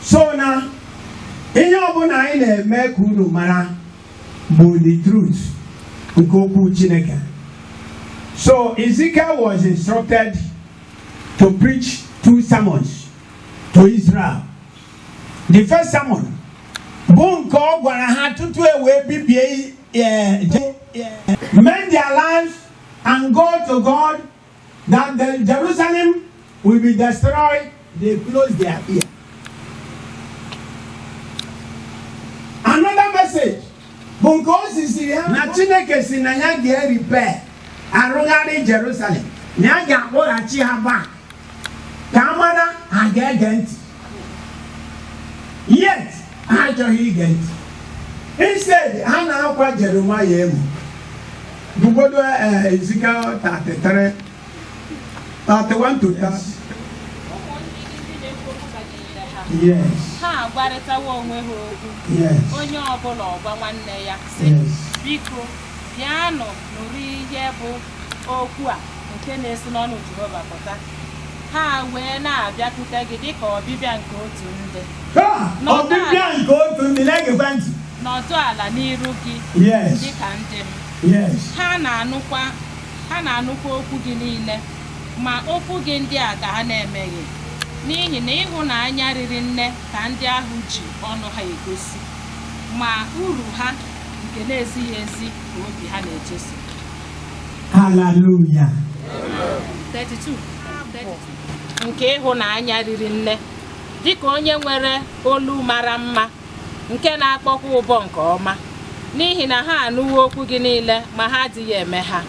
[SPEAKER 6] So na ihe ọbụla anyị na-eme ka unu mara bụ the truth nke okwu Chineke. So Ezekiel was instructed to preach two sermons to Israel. The first sermon bụ nke ọ gwara ha tutu e wee bibie, mend their lives and go to God, that the Jerusalem will be destroyed. They closed their ear. Another message bụ nke o sisiri ha na Chineke si na ya ga-repair, arụgharị Jerusalem, na ya ga-akpọghachi ha back, ka a mara ha ga-ege ntị. Yet ha achọghị ige ntị. Instead, ha na-akwa Jeremaya emo. Bugodo Ezekiel 33, 31 to 30. Yes.
[SPEAKER 9] Ha agwarịtawa onwe ha okwu, onye ọbụla ọgwa nwanne ya sị, "Biko, bịanụ nụrụ ihe bụ okwu a nke na-esi n'ọnụ Jehova pụta." Ha wee na-abịakwute gị dịka ọbịbịa nke otu ndị.
[SPEAKER 6] Ha, ọbịbịa nke otu ndị na-egekwa ntị.
[SPEAKER 9] Nọdụ ala n'iru gị dịka ndị m. Ha na-anụkwa okwu gị niile, ma okwu gị ndị a ka ha na-emeghị, n'ihi na ịhụnanya riri nne ka ndị ahụ ji ọnụ ha egosi, ma uru ha nke na-ezighị ezi ka obi ha na-ejeso.
[SPEAKER 6] Hallelujah.
[SPEAKER 2] 32 nke ịhụnanya riri nne, dịka onye nwere olu mara mma nke na-akpọkwa ụbọ nke ọma, n'ihi na ha anụwo okwu gị niile ma ha adịghị eme ha.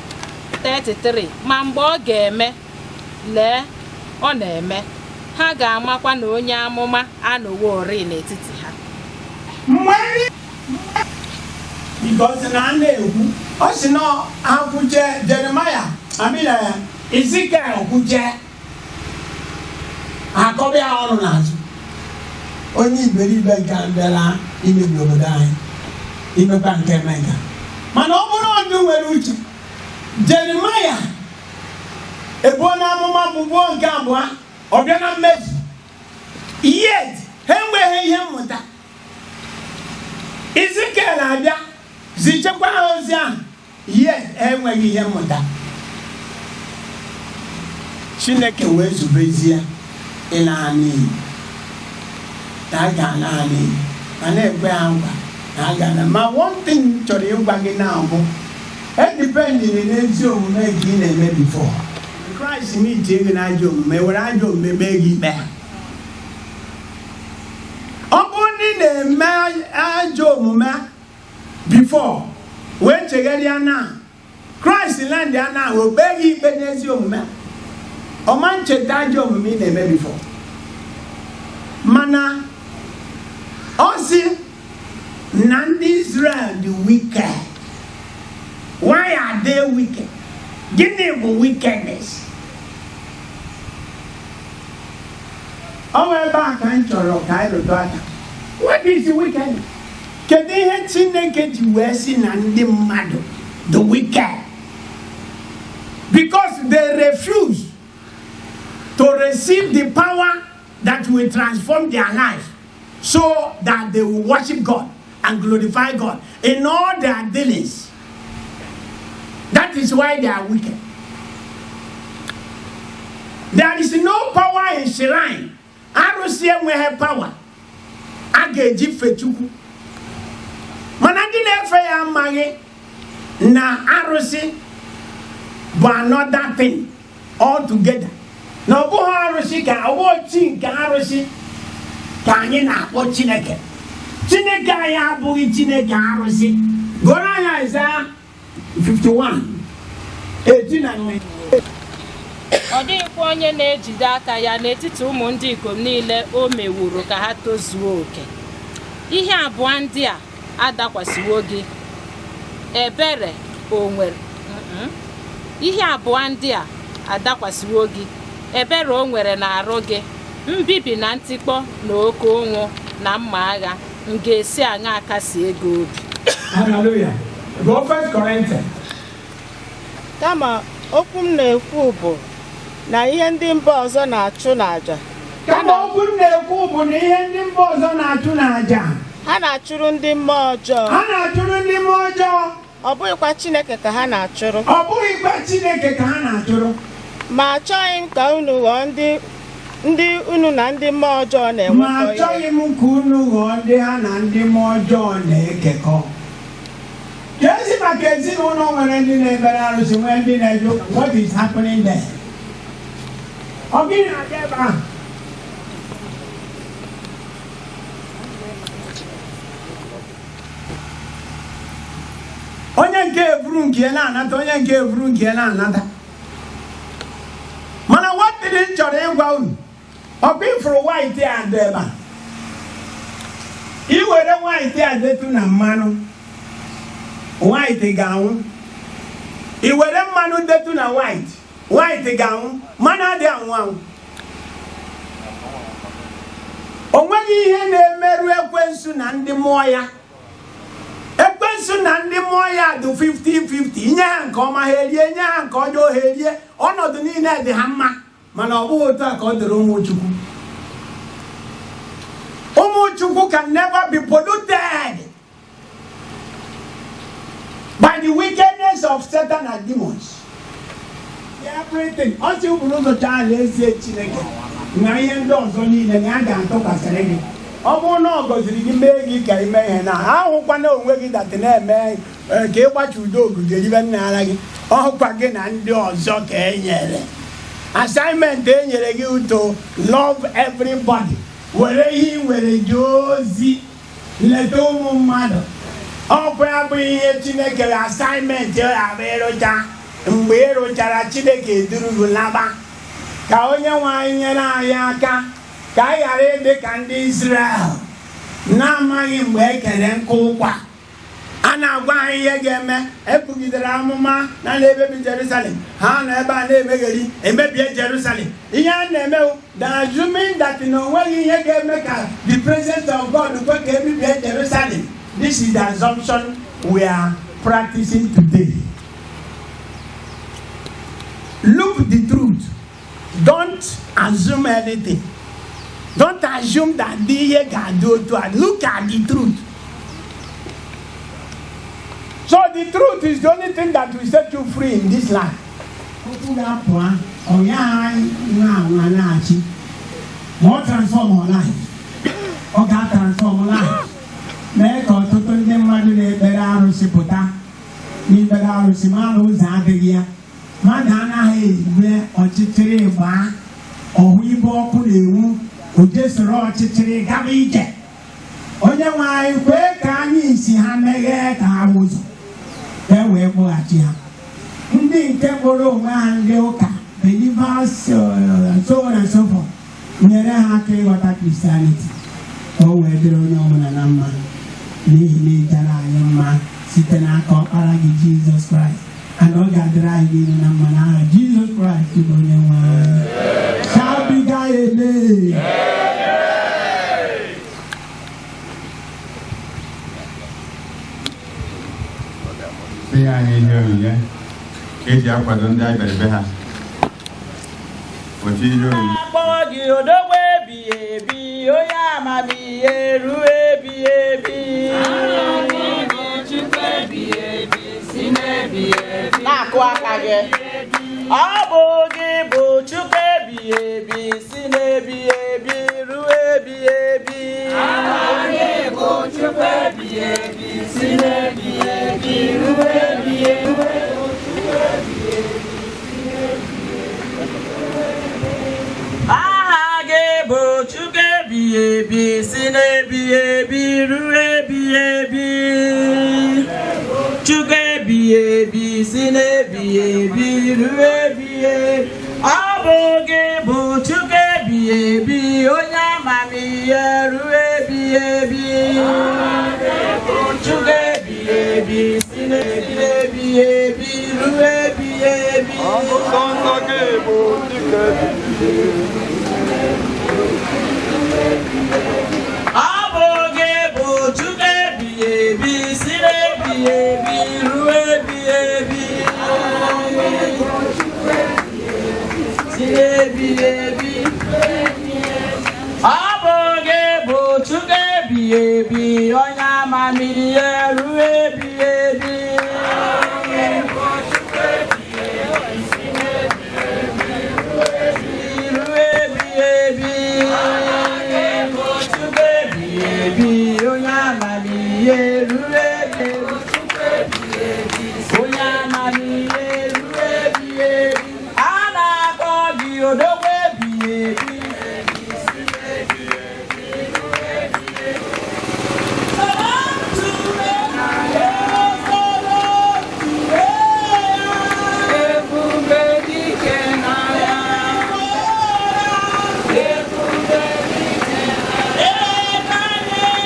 [SPEAKER 2] 33 Ma mgbe ọ ga-eme, lee, ọ na-eme, ha ga-amakwa na onye amụma anọworị n'etiti ha.
[SPEAKER 6] Because na a na-ekwu, ọ sị na akwụche Jeremaya amina ya Ezekiel kwuche akọbịa ọnụ n'azụ. Onye iberibe nke a bịara imebi obodo anyị, imekwa nke eme nka. Mana ọ bụrụ ndị nwere uche, Jeremaya ebuo n'amụma bụbuo nke abụọ, ọ bịa na mmezu, yet ha enweghị ihe mmụta. Ezekiel abịa zichekwa ha ozi ahụ, yet ha enweghị ihe mmụta. Chineke wee zubezie ịla ha n'iyi, na a ga-ala ha n'iyi, ma na-ekwe ha nkwa na a ga-ala. Ma one thing m chọrọ ịgwa gị na bụ, edependịrị n'ezi omume nke ị na-eme before Kraịst meetie gị na ajọ omume, were ajọ omume mee gị ikpe. Ọ bụrụ na ị na-eme ajọ omume before wee chegharịa na Kraịst land ya na o kpee gị ikpe n'ezi omume, ọma ncheta ajọ omume ị na-eme before. Mana ọ sị na ndị Israel dị wicked. Why are they wicked? Gịnị bụ wickedness? Ọ bụ ebe a ka m chọrọ ka anyị rụtụ aka. What is wickedness? Kedu ihe Chineke ji wee sị na ndị mmadụ the wicked? Because they refuse to receive the power that will transform their life so that they will worship God and glorify God in all their dealings. That is why they are wicked. There is no power in shrine. Arụsị enweghị power a ga-eji fe Chukwu. Mana ndị na-efe ya amaghị na arụsị bụ another thing altogether. Na ọ bụghị arụsị ka ọ bụghị chi nke arụsị ka anyị na-akpọ Chineke. Chineke anyị abụghị Chineke arụsị. Gụọrọ anyị Aịzaya 51, 18 and 19.
[SPEAKER 2] Ọ dịghịkwa onye na-ejide aka ya n'etiti ụmụ ndị ikom niile o meworo ka ha tozuo oke. Ihe abụọ ndị a adakwasịwo gị, ebere o nwere. Ihe abụọ ndị a adakwasịwo gị, ebere o nwere na-arụ gị, mbibi na ntikpọ na oke ụnwụ na mma agha, m ga-esi aṅa akasi ego obi.
[SPEAKER 6] Hallelujah. Go First Corinthians.
[SPEAKER 10] Kama okwu m na-ekwu bụ na ihe ndị mba ọzọ na-achụ n'àjà,
[SPEAKER 6] Kama okwu m na-ekwu bụ na ihe ndị mba ọzọ na-achụ n'àjà,
[SPEAKER 10] ha na-achụrụ ndị mmụọ ọjọọ,
[SPEAKER 6] ha na-achụrụ ndị mmụọ ọjọọ,
[SPEAKER 10] ọ bụghịkwa Chineke ka ha na-achụrụ.
[SPEAKER 6] Ọ bụghịkwa Chineke ka ha na-achụrụ.
[SPEAKER 10] Ma achọghị m ka unu ghọọ ndị unu na ndị mmụọ ọjọọ
[SPEAKER 6] Ma
[SPEAKER 10] na-enwekọ ihe.
[SPEAKER 6] Achọghị m ka unu ghọọ ndị ha na ndị mmụọ ọjọọ na-ekekọ. Ka ezi maka ezinụlọ nwere ndị na-ekpere arụsị, nwee ndị na-eje ụka, what is happening there? Ọ gịnị na-abịa ebe ahụ? Onye nke eburu nke ya na-anata, onye nke eburu nke ya na-anata. Mana nwatịrị m chọrọ ịgwa unu, ọkwa ifuru white a dị ebe a, i were white a detu na mmanụ, white ga-anwụ. I were mmanụ detu na white, white ga-anwụ. Mmanụ adịghị anwụ anwụ. O nweghị ihe na-emerụ ekwensu na ndị mmụọ ya. Ekwensu na ndị mmụọ ya dị 50-50. Nye ha nke ọma ha erie, nye ha nke ọjọọ ha erie. Ọnọdụ niile dị ha mma, mana ọ bụghị otu a ka ọ dịrị ụmụ Chukwu. Ụmụ Chukwu can never be polluted by the wickedness of Satan and demons. Everything. Ọ sị bụrụ ụzọ chọọ alaeze Chineke na ihe ndị ọzọ niile na ya ga-atụkwasịrị gị. Ọ bụrụ na ọ gọziri gị mee gị ka ime ihe na ahụkwana onwe gị datị na-eme ka ịgbachi udo ogige ribe nna ara gị, ọhụkwa gị na ndị ọzọ ka e nyere. Assignment e nyere gị to love everybody. Were ihe ị nwere jee ozi, leta ụmụ mmadụ. Ọkwa ya bụ ihe Chineke assignment ya bụ ịrụcha. Mgbe ị rụchara, Chineke eduru gị laba. Ka onye nwe anyị nyere anyị aka ka anyị ghara ịdị ka ndị Israel na-amaghị mgbe e kere nkụ ụkwa. A na-agwa anyị ihe ga-eme. Ebugidere amụma na na-emebi Jerusalem, ha nọ ebe a na-emegheri, emebie Jerusalem. Ihe a na-eme, the assuming that na onweghị ihe ga-eme ka the presence of God kwe ka emebie Jerusalem. This is the assumption we are practicing today. Look, the truth, don't assume anything. Don't assume that the ihe ga-adị otu a. Look at the truth. So the truth is the only thing that will set you free in this life. Okwu ga-apụ ọ ya nwa anwa na-achị ma ọ transform our life. Ọ ga-transform life. Mee ka ọtụtụ ndị mmadụ na-ekpere arụsị pụta n'ikpere arụsị, ma na ụzọ adịghị ya. Mmadụ anaghị enwe ọchịchịrị gbaa ọhụ ibe ọkụ na-enwu, o jesoro ọchịchịrị gaba ije. Onye nwe anyị, kwee ka anyị isi ha meghee ka ha ụzọ ka e wee kpọghachi ha. Ndị nke kpọrọ onwe ha ndị ụka, believers, so on and so forth, nyere ha aka ịghọta Christianity ka o wee dịrị onye ọbụla na mma, n'ihi na ịjara anyị mma site n'aka ọkpara gị, Jizọs Kraịst, and ọ ga-adịrị anyị niile na mma n'aha Jizọs Kraịst bụ onye nwe anyị. Shabiga amen.
[SPEAKER 7] Tinye anyị ihe onyinye eji akwado ndị anyị bịara be ha, otu ihe onyinye.
[SPEAKER 2] Akpọ gị odogwu ebighị ebi, onye amamihe ruo ebighị ebi. Na-akụ aka gị. Ọ bụ gị bụ Chukwu ebighị ebi si n'ebighị ebi ruo ebighị ebi. Bụ Chukwu ebighị ebi si n'ebighị ebi ruo ebighị ebi. Aha gị bụ Chukwu ebighị ebi si n'ebighị ebi ruo ebighị ebi. Chukwu ebighị ebi si n'ebighị ebi ruo ebighị ebi. Ọ bụ gị bụ Chukwu ebighị ebi, onye amamihe ruo ebighị ebi. Chukwu ebighị ebi si n'ebighị ebi ruo ebighị ebi.
[SPEAKER 11] Nsọ gị bụ dike.
[SPEAKER 2] Ọ bụ gị bụ Chukwu ebighị ebi si n'ebighị ebi ruo ebighị ebi. Si n'ebighị ebi. Ọ bụ gị bụ Chukwu ebighị ebi, onye amamihe ruo ebighị ebi. Ruo ebighị ebi. Chukwu ebighị ebi, onye amamihe ruo ebighị ebi. Onye amamihe ruo ebighị ebi. A na-akpọ gị odogwu ebighị ebi. Ebube dike n'agha. Ebube dike n'agha. Ebe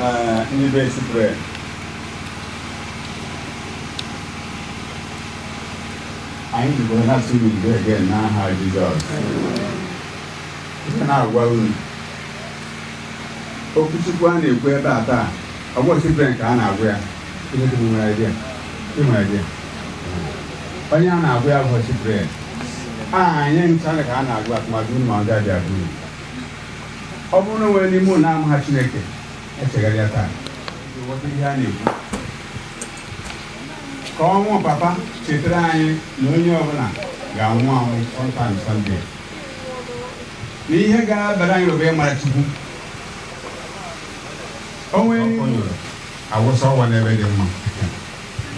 [SPEAKER 7] Ee, ndị be Cyprian, anyị jikwa na-asị unu udo again n'aha Jizọs. Ihe na-agwa unu, okwuchukwu a na-ekwu ebe a taa Ọ bụ Cyprian ka a na-agwụ ya. Chineke nwere idea. Ị nwere idea. Onye a na-agwụ ya bụ Cyprian. Anyị ncha ka a na-agwụ atụmatụ unu ma ndị abịa buru. Ọ bụrụ na nwere n'ime unu ama ha Chineke, echegharịa taa. Ghọta ihe a na-ekwu. Ka ọnwụ papa chetara anyị na onye ọbụla ga-anwụ anwụ sometime someday. Na ihe ga-abara anyị bụ ịmara Chukwu. Onwe awụsa ọwa n'ebe dị mma.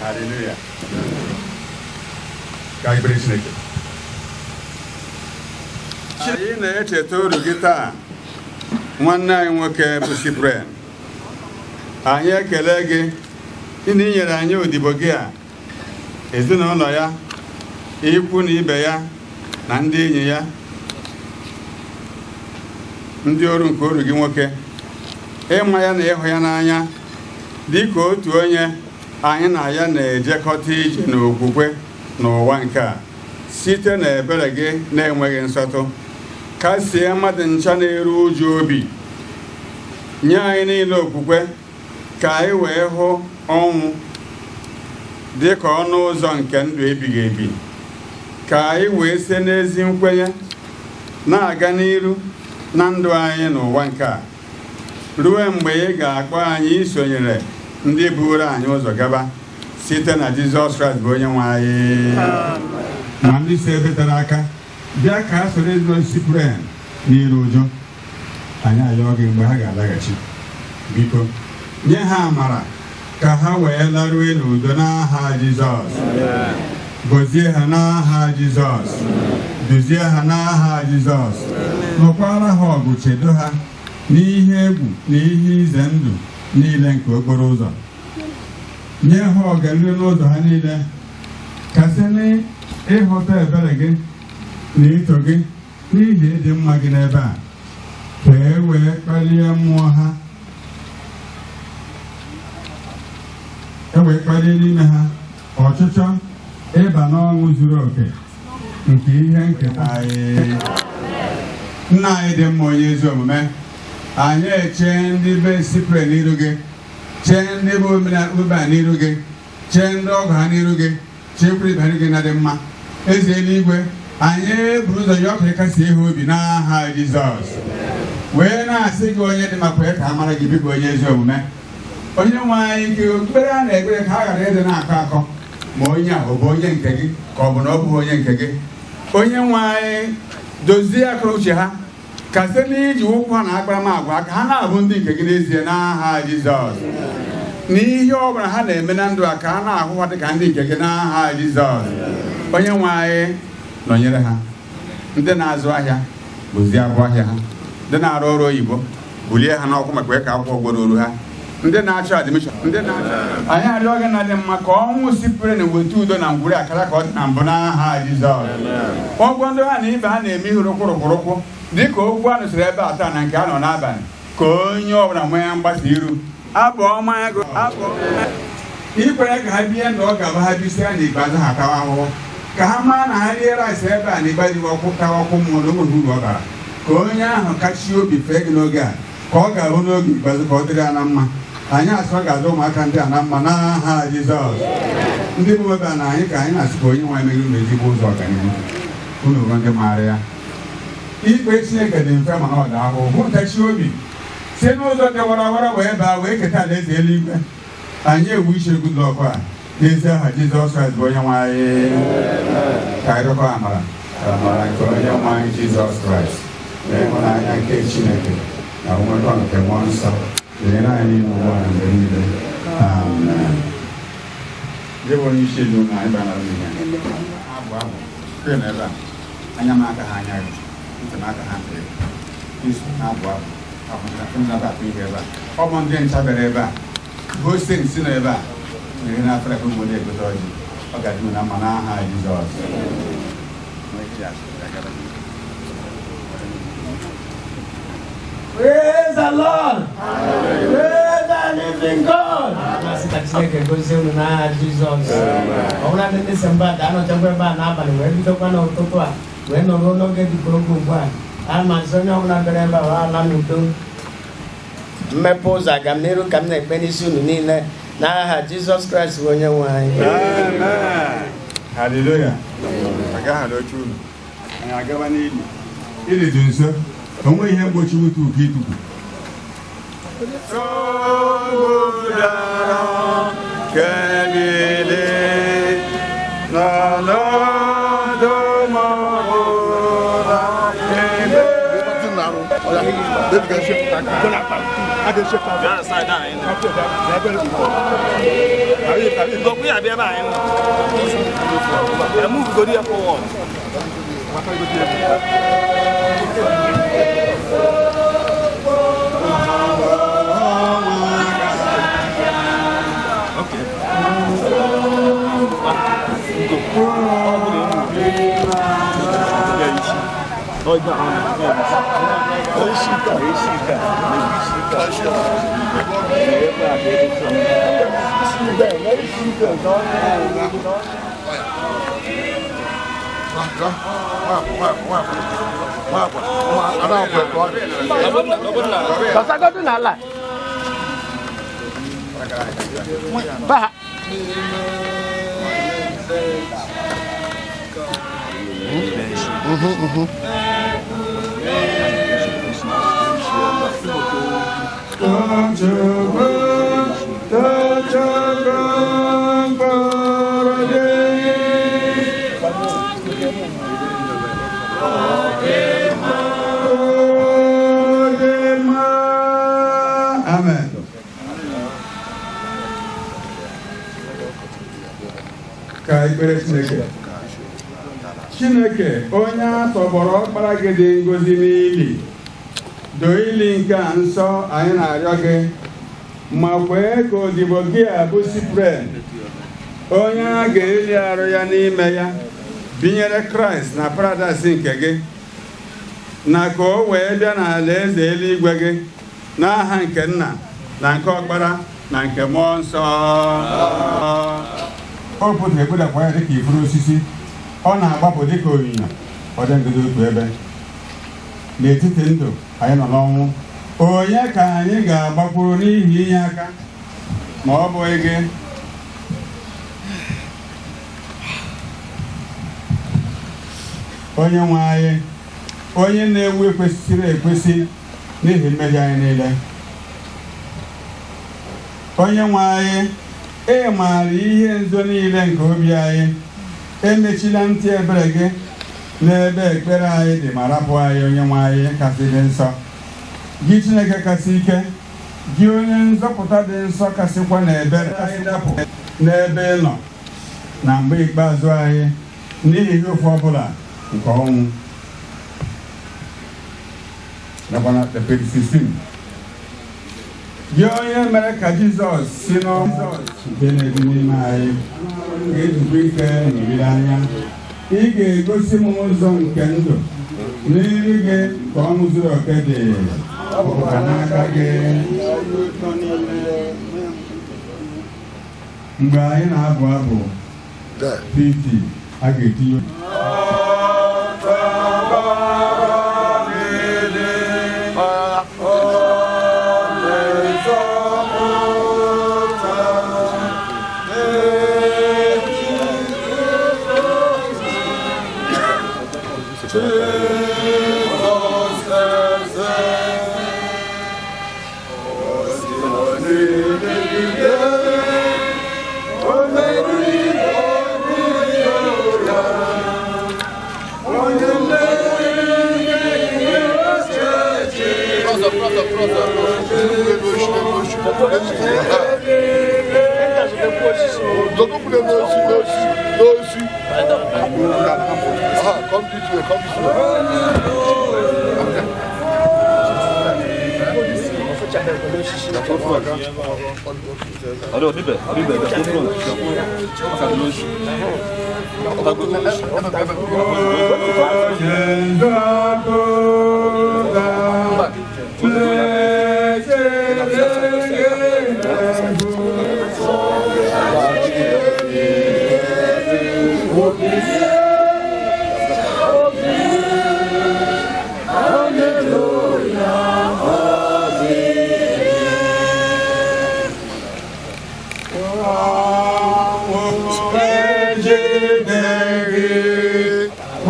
[SPEAKER 7] Hallelujah. Ka anyị kpere Chineke. Anyị na-echeta uru gị taa, nwanne anyị nwoke bụ Cyprian. Anyị ekele gị na i nyere anyị odibo gị a, ezinụlọ ya, ikwu na ibe ya, na ndị enyi ya, ndị ọrụ nke oru gị nwoke, ịma ya na ịhụ ya n'anya dị ka otu onye anyị na ya na-ejekọta ije n'okwukwe n'ụwa nke a, site na ebere gị na-enweghị nsọtụ. Kasie mmadụ ncha na-eru uju obi, nye anyị niile okwukwe ka anyị wee hụ ọnwụ dị ka ọnụ ụzọ nke ndụ ebighị ebi, ka anyị wee site n'ezi nkwenye na-aga n'iru na ndụ anyị n'ụwa nke a, ruo mgbe ị ga-akpọ anyị isonyere ndị buru anyị ụzọ gaba, site na Jizọs Kraịst bụ onye nwe anyị. Ma ndị si ebe tere aka bịa ka ha soro ezigbo Cyprian n'iru ụjọ, anyị ayọọ gị mgbe ha ga-alaghachi, biko nye ha amara ka ha wee larue n'udo n'aha Jizọs. Gọzie ha n'aha Jizọs, duzie ha n'aha Jizọs, lụkwara ha ọgụ, chedo ha n'ihe egwu na ihe ize ndụ niile nke okporo ụzọ, nye ha ọganihu n'ụzọ ha niile, ka site n'ịghọta ebere gị na ito gị n'ihi ịdị mma gị n'ebe a, ka e wee kpalie mmụọ ha, e wee kpalie n'ime ha ọchịchọ ịba n'ọṅụ zuru oke nke ihe nketa anyị. Nna anyị dị mma, onye ezi omume, anyị echee ndị be Cyprian n'iru gị, chee ndị bụ ube a n'iru gị, chee ndị ọgọ ha n'iru gị, chekwuru ibe gị na dị mma. Eze eluigwe, anyị buru ụzọ yọọ ka ịkasi ihe obi n'aha Jizọs, wee na-asị gị onye dị mma, kwee ka a mara gị biko onye ezi omume. Onye nwe anyị, ka okpukpere a na-ekpere ka ha ghara ịdị na-akọ akọ ma onye a ọ bụ onye nke gị ka ọ bụ na ọ bụghị onye nke gị. Onye nwe anyị, dozie akụrụ uche ha, ka site n'iji ụkwụ ha na akparamagwa ka ha na-abụ ndị nke gị n'ezie n'aha Jizọs. N'ihe ọ bụla ha na-eme na ndụ a, ka ha na-ahụ ha dịka ndị nke gị n'aha Jizọs. Onye nwe anyị, nọnyere ha. Ndị na-azụ ahịa, bụzie abụ ahịa ha. Ndị na-arụ ọrụ oyibo, bulie ha n'ọkụ maka ka akwụkwọ gworo oru ha. Ndị na-achọ admission, ndị na-achọ, anyị arịọ gị na dị mma ka ọnwụ Cyprian weta udo na ngwuri akara ka ọ dị na mbụ n'aha Jizọs. Ọgwọ ndị ha na ibe ha na-eme ihe rụkwụrụkwụrụkwụ dịka okwu a nụsịrị ebe a taa na nke a nọ n'abalị, ka onye ọbụla nwee mgbasa iru abụ ọma ego abụ ikwere ka ha bie ndụ ọ ga-abụ ha bisia n'ikpeazụ ha tawa ahụhụ, ka ha maa na ha rie rice ebe a n'ikpeazụ ọkwụ tawa ọkwụ mmụọ na onweghị uru ọ bara. Ka onye ahụ kachie obi fee gị n'oge a, ka ọ ga-abụ n'oge ikpeazụ ka ọ dịrị ya na mma. Anyị asị ọ ga-azụ ụmụaka ndị a na mma n'aha Jizọs. Ndị bụ ebe a na anyị ka anyị na-asị ka onye nwe anyị megide unu ezigbo ụzọ ọganihu unu bụ ndị maara ya. Ikpe Chineke dị mfe mana ọ dị ahụhụ. Hụ ntachi obi site n'ụzọ dị warawara wee baa wee keta alaeze eluigwe. Anyị ewu isi Goodluck a n'ezi aha Jizọs Kraịst bụ onye nwe anyị. Ka anyị rịọkọ amara, amara nke onye nwe anyị Jizọs Kraịst na ịhụnanya nke Chineke na nwekọ nke mmụọ nsọ dịnyere anyị niile ugbu a na mgbe niile. Amen. Gị bụ onye isi ezinụlọ anyị bara n'ihe abụ abụ kwe na ebe a, anya m aka ha anya gị, ntị m aka ha ntị gị, iso na-abụ abụ abụ ndị akụ ihe ebe a. Ọ bụ ndị ncha bịara ebe a, gosi nsi nọ ebe a nyere n'afọ ka ụmụ na-egote ọjị. Ọ ga-adị na mma n'aha Jizọs.
[SPEAKER 6] Praise the Lord. Praise the living God. Masị ka Chineke gozie unu n'aha Jizọs. Ọ bụla ndị si mba ka anọchakwa ebe a n'abalị wee bidokwa n'ụtụtụ a wee nọruo n'oge dịka oge ugbu a. A masị onye ọbụla bịara ebe a wee ala n'udo. Mmepe ụzọ agamniru ka m na-ekpe n'isi unu niile n'aha Jizọs Kraịst bụ onye nwe anyị.
[SPEAKER 7] Amen. Hallelujah. Agaghị n'oche unu. Anyị agaba n'ili. Ili dị nso. O nweghị ihe mgbochi wutu uke itukwu.
[SPEAKER 6] Basagodu n'ala. Baha.
[SPEAKER 7] Amen. Ka ekpere Chineke. Chineke, onye a tọgbọrọ ọkpara gị dị ngọzi n'ili, doo ili nke a nsọ anyị na-arịọ gị, ma kwee ka odibo gị a bụ Cyprian, onye a ga-eli arụ ya n'ime ya, binyere Kraịst na paradaịs nke gị, na ka o wee bịa n'ala eze eluigwe gị, n'aha nke nna na nke ọkpara na nke mmụọ nsọ. O pụtara egbudakwa ya dịka ifuru osisi, ọ na-agbapụ dịka onyinyo, ọ dị ngọzi otu ebe. N'etiti ndụ anyị nọ n'ọnwụ, onye ka anyị ga-agbakwuru n'ihi inye aka ma ọ bụghị gị? Onye nwe anyị, onye na-ewu ekwesịrị ekwesị n'ihi mmehie anyị niile. Onye nwe anyị, ị maara ihe nzo niile nke obi anyị. Emechila ntị ebere gị n'ebe ekpere anyị dị ma rapụ anyị, onye nwe anyị kasị dị nsọ. Gị Chineke kasị ike, gị onye nzọpụta dị nsọ kasịkwa na ebere anyị dapụ n'ebe ị nọ na mgbe ikpeazụ anyị n'ihi ihe ụfụ ọbụla nke ọnwụ. Nakwa na page 16. Gị onye mere ka Jizọs si n'ọnwụ nke na-ebi n'ime anyị ga-ejikwa ike na anya. Ị ga-egosi m ụzọ nke ndụ, n'iru gị ka ọṅụ zuru oke dị, ọ bụkwa n'aka gị. Mgbe anyị na-abụ abụ 50, a ga-etinye
[SPEAKER 1] Come this way, come this way.
[SPEAKER 11] Chineke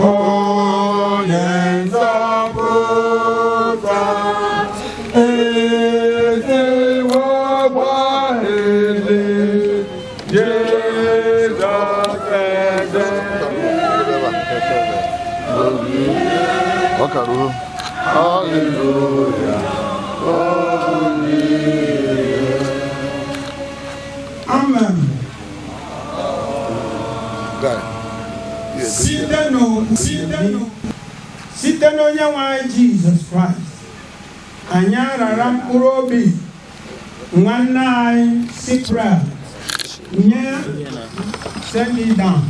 [SPEAKER 11] onye nzọpụta ezewo gbaghele Jizọs eze.
[SPEAKER 1] Ọ karuo. Hallelujah.
[SPEAKER 6] Amen. Site n'onye nwe anyị Jizọs Kraịst, anyị arara mkpụrụ obi nwanne anyị Cyprian nye. Send it down.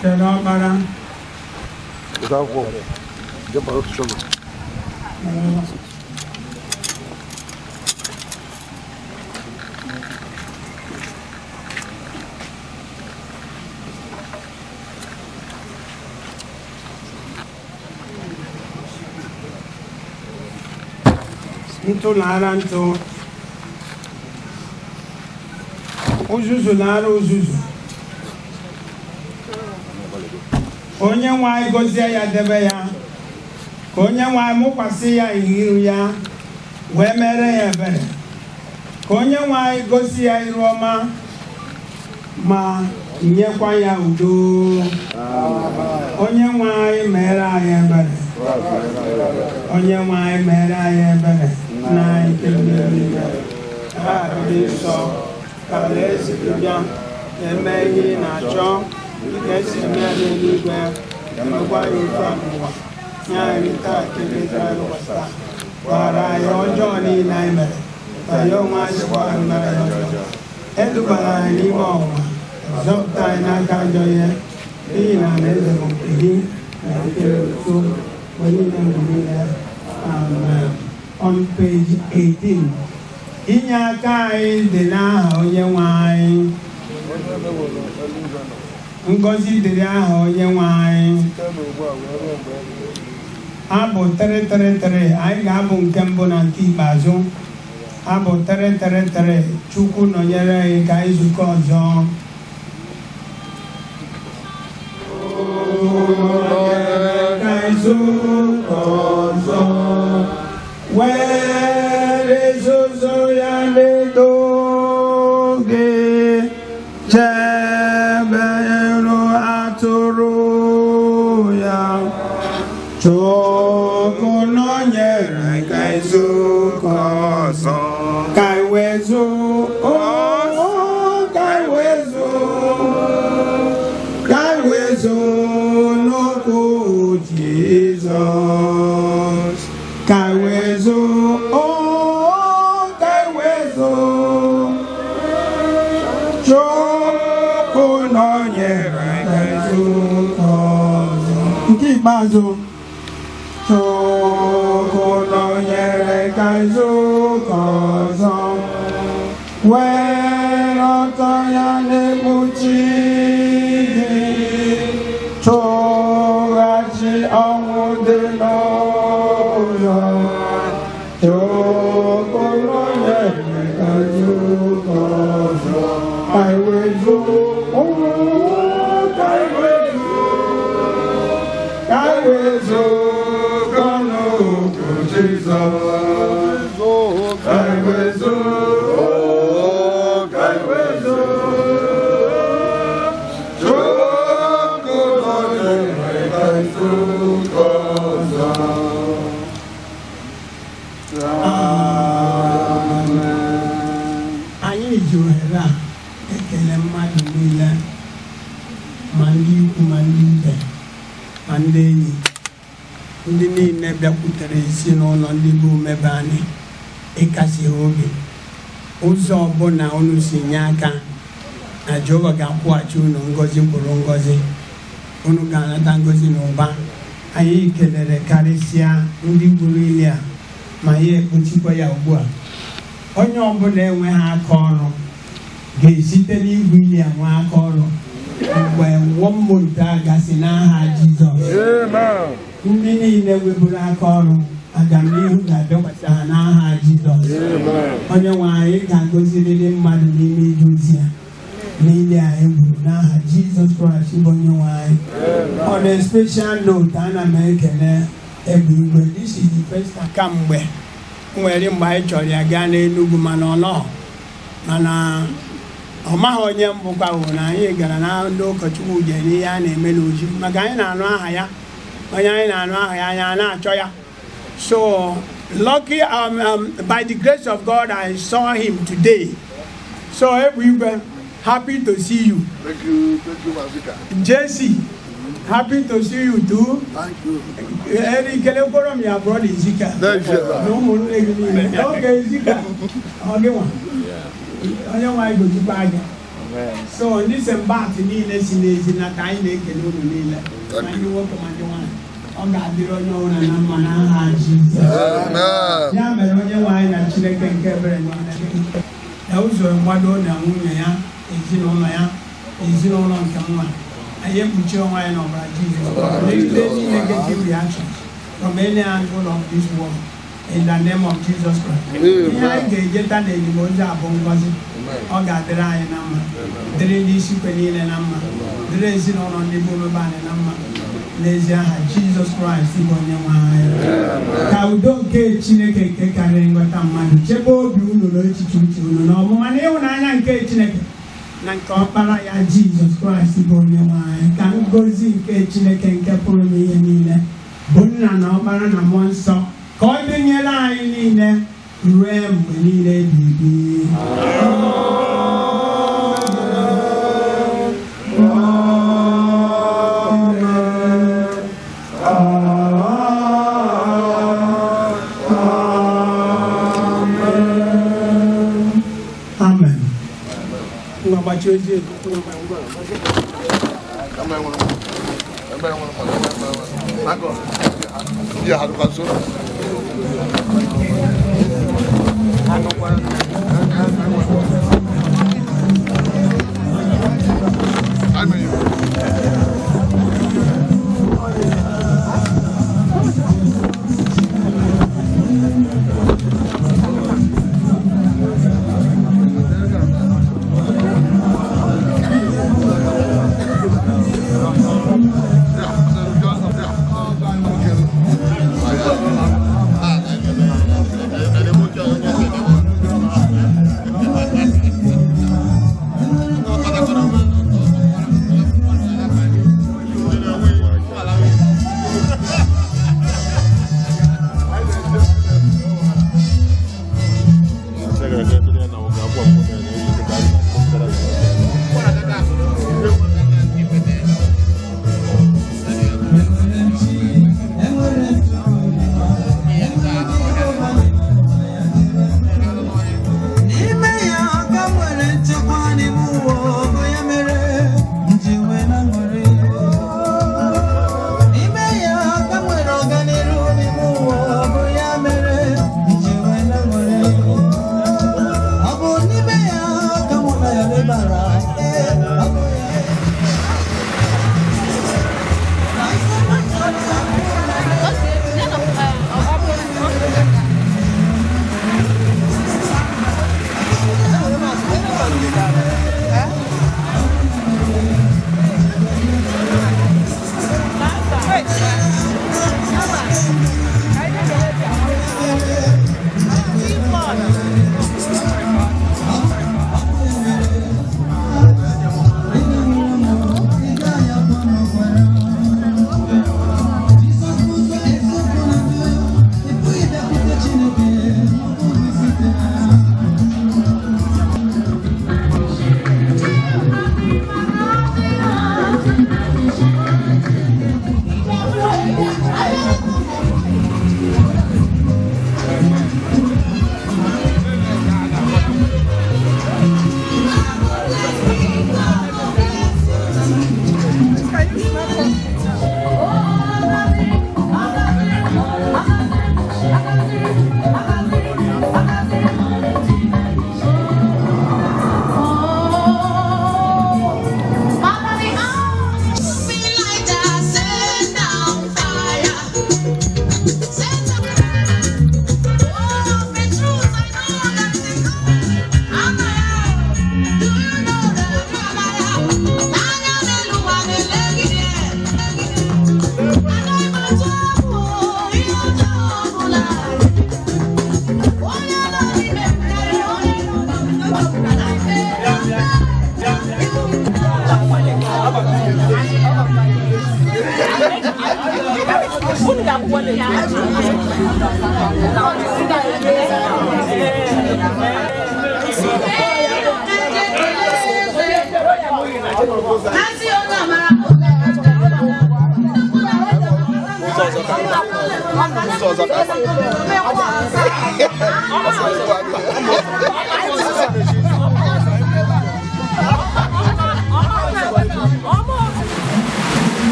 [SPEAKER 6] Kedu ọkpara? Ntụ na-ara ntụ, uzuzu na-ara uzuzu. Onye nwe anyị gọzie ya, debe ya, ka onye nwe anyị mụkwasị ya iru ya wee mere ya ebere, ka onye nwe anyị gosi ya iru ọma ma nyekwa ya udo. Onye nwe anyị mere anyị ebere. Onye nwe anyị mere anyị ebere na anyị kele ha dị nsọ. Ka alaeze gị bịa, eme ihe ị na-achọ dịka esi eme ya n'eluigwe, emekwa ya otu a n'ụwa. Nye anyị taa ka ebezi anyị ụbọchị taa. Gbaghara anyị ọjọọ niile anyị mere, ma ya onwe anyị sikwa anyị mere ya ọjọọ. Edubara anyị n'ime ọnwụnwa, zọpụta anyị n'aka ajọ ihe, n'ihi na alaeze bụ nke gị na nke otu mgbe niile mgbe niile. Amen. On page 18. Inye aka anyị dị n'aha onye nwe anyị. Ngọzi dịrị aha onye nwe anyị. Abụ 333, anyị ga-abụ nke mbụ na nke ikpeazụ. Abụ 333, Chukwu nọnyere anyị ka anyị zukọ ọzọ. Ka anyị zukọ ọzọ. Were nzuzo ya na-edo gị, chebe elu atụrụ ya, chụọ. wezo n'okwu Jizọs, ka wezo, oh, ka wezo, Chukwu nọnyere ka zukọ ọzọ. Nke ikpeazụ, Chukwu nọnyere ka zukọ ọzọ, were ọtọ ya na-ekpuchi gị, chụghachi ọnwụ dị n'ụzọ. Chukwu nọnyere ka zukọ ọzọ, ka wezo, oh, ka wezo, ka wezo n'okwu Jizọs, ka wezo, oh, ka wezo, Chukwu nọnyere ka zukọ ọzọ. Amen. Anyị ji ohere a ekele mmadụ niile, ma ndị ikwu, ma ndị ibe, ma ndị enyi, ndị niile bịakwutere ezinụlọ ndị bụ umebe anyị ịkasi ha obi. Ụzọ ọbụla unu si nye aka na Jehova ga-akwụghachi unu ngọzi kwuru ngọzi. Unu ga-anata ngọzi na ụba. Anyị kelere karịsịa ndị gburu ili a, ma ya ekpuchikwa ya ugbu a. Onye ọbụla enweghị aka ọrụ ga-esite n'igwu ili a nwee aka ọrụ mgbe one month a gasị, n'aha Jizọs. Ndị niile weburu aka ọrụ, agamnihu ga-abịakwasị ha n'aha Jizọs. Onye nwe anyị ga-agọzirịrị mmadụ n'ime ije ozi a niile anyị gburu, n'aha Jizọs Kraịst bụ onye nwe anyị. On a special note, ana m ekele Egbe Igwe. This is the first time kamgbe nwere mgbe anyị chọrọ ya gaa n'Enugu, mana ọ nọghọ, mana ọ maghị onye mbụkwa bụ na anyị gara na ndị ụkọchukwu jere n'ihe a na-eme n'oji, maka anyị na-anụ aha ya, onye anyị na-anụ aha ya, anyị a na-achọ ya. So lucky, by the grace of God, I saw him today. So Egbe Igwe, happy to see you.
[SPEAKER 1] Thank you, thank you, Mazika.
[SPEAKER 6] JC, happy to see you too.
[SPEAKER 1] Thank you.
[SPEAKER 6] Eri kelekwara m ya brother Ezekiel
[SPEAKER 1] Thank you, sir.
[SPEAKER 6] na ụmụnne gị niile oge Ezekiel ọ gị nwa onye nwe anyị gozikwa gị. So ndị sembat niile si n'ezi na ka anyị na-ekele unu niile, ma ndị nwoke ma ndị nwaanyị. Ọ ga-adịrị onye ọbụla na mma n'aha Jizọs.
[SPEAKER 1] Amen.
[SPEAKER 6] Ya mere, onye nwe anyị na Chineke nke ebere niile na ụzọ mgbado na nwunye ya, ezinụlọ ya, ezinụlọ nke nwa anyị, ekpuchi onwe anyị n'ọbara Jizọs megide any negative reactions from any angle of this world, in the name of Jesus Christ. Ihe anyị ga-ejeta na enyimozu a bụ ngọzi. Ọ ga-adịrị anyị na mma, dịrị ndị isi kwe niile na mma, dịrị ezinụlọ ndị bụ omebe anyị na mma, n'ezi aha Jizọs Kraịst bụ onye nwe anyị. Ka udo nke Chineke nke karịrị nghọta mmadụ chebe obi unu na echiche uche unu na ọmụma na ịhụnanya nke Chineke na nke ọkpara ya Jizọs Kraịst bụ onye nwe anyị. Ka ngọzi nke Chineke nke pụrụ n'ihe niile, bụ Nna na Ọkpara na Mmụọ Nsọ, ka ọ dịnyere anyị niile ruo mgbe niile ebighị ebi. Amen. Ngwa, gbachi ozi ego.
[SPEAKER 1] Ebe nwere ebe nwere mmadụ. Ndị a ha dịkwa nso. Amen.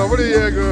[SPEAKER 1] Ọ bụrụ ihe ego.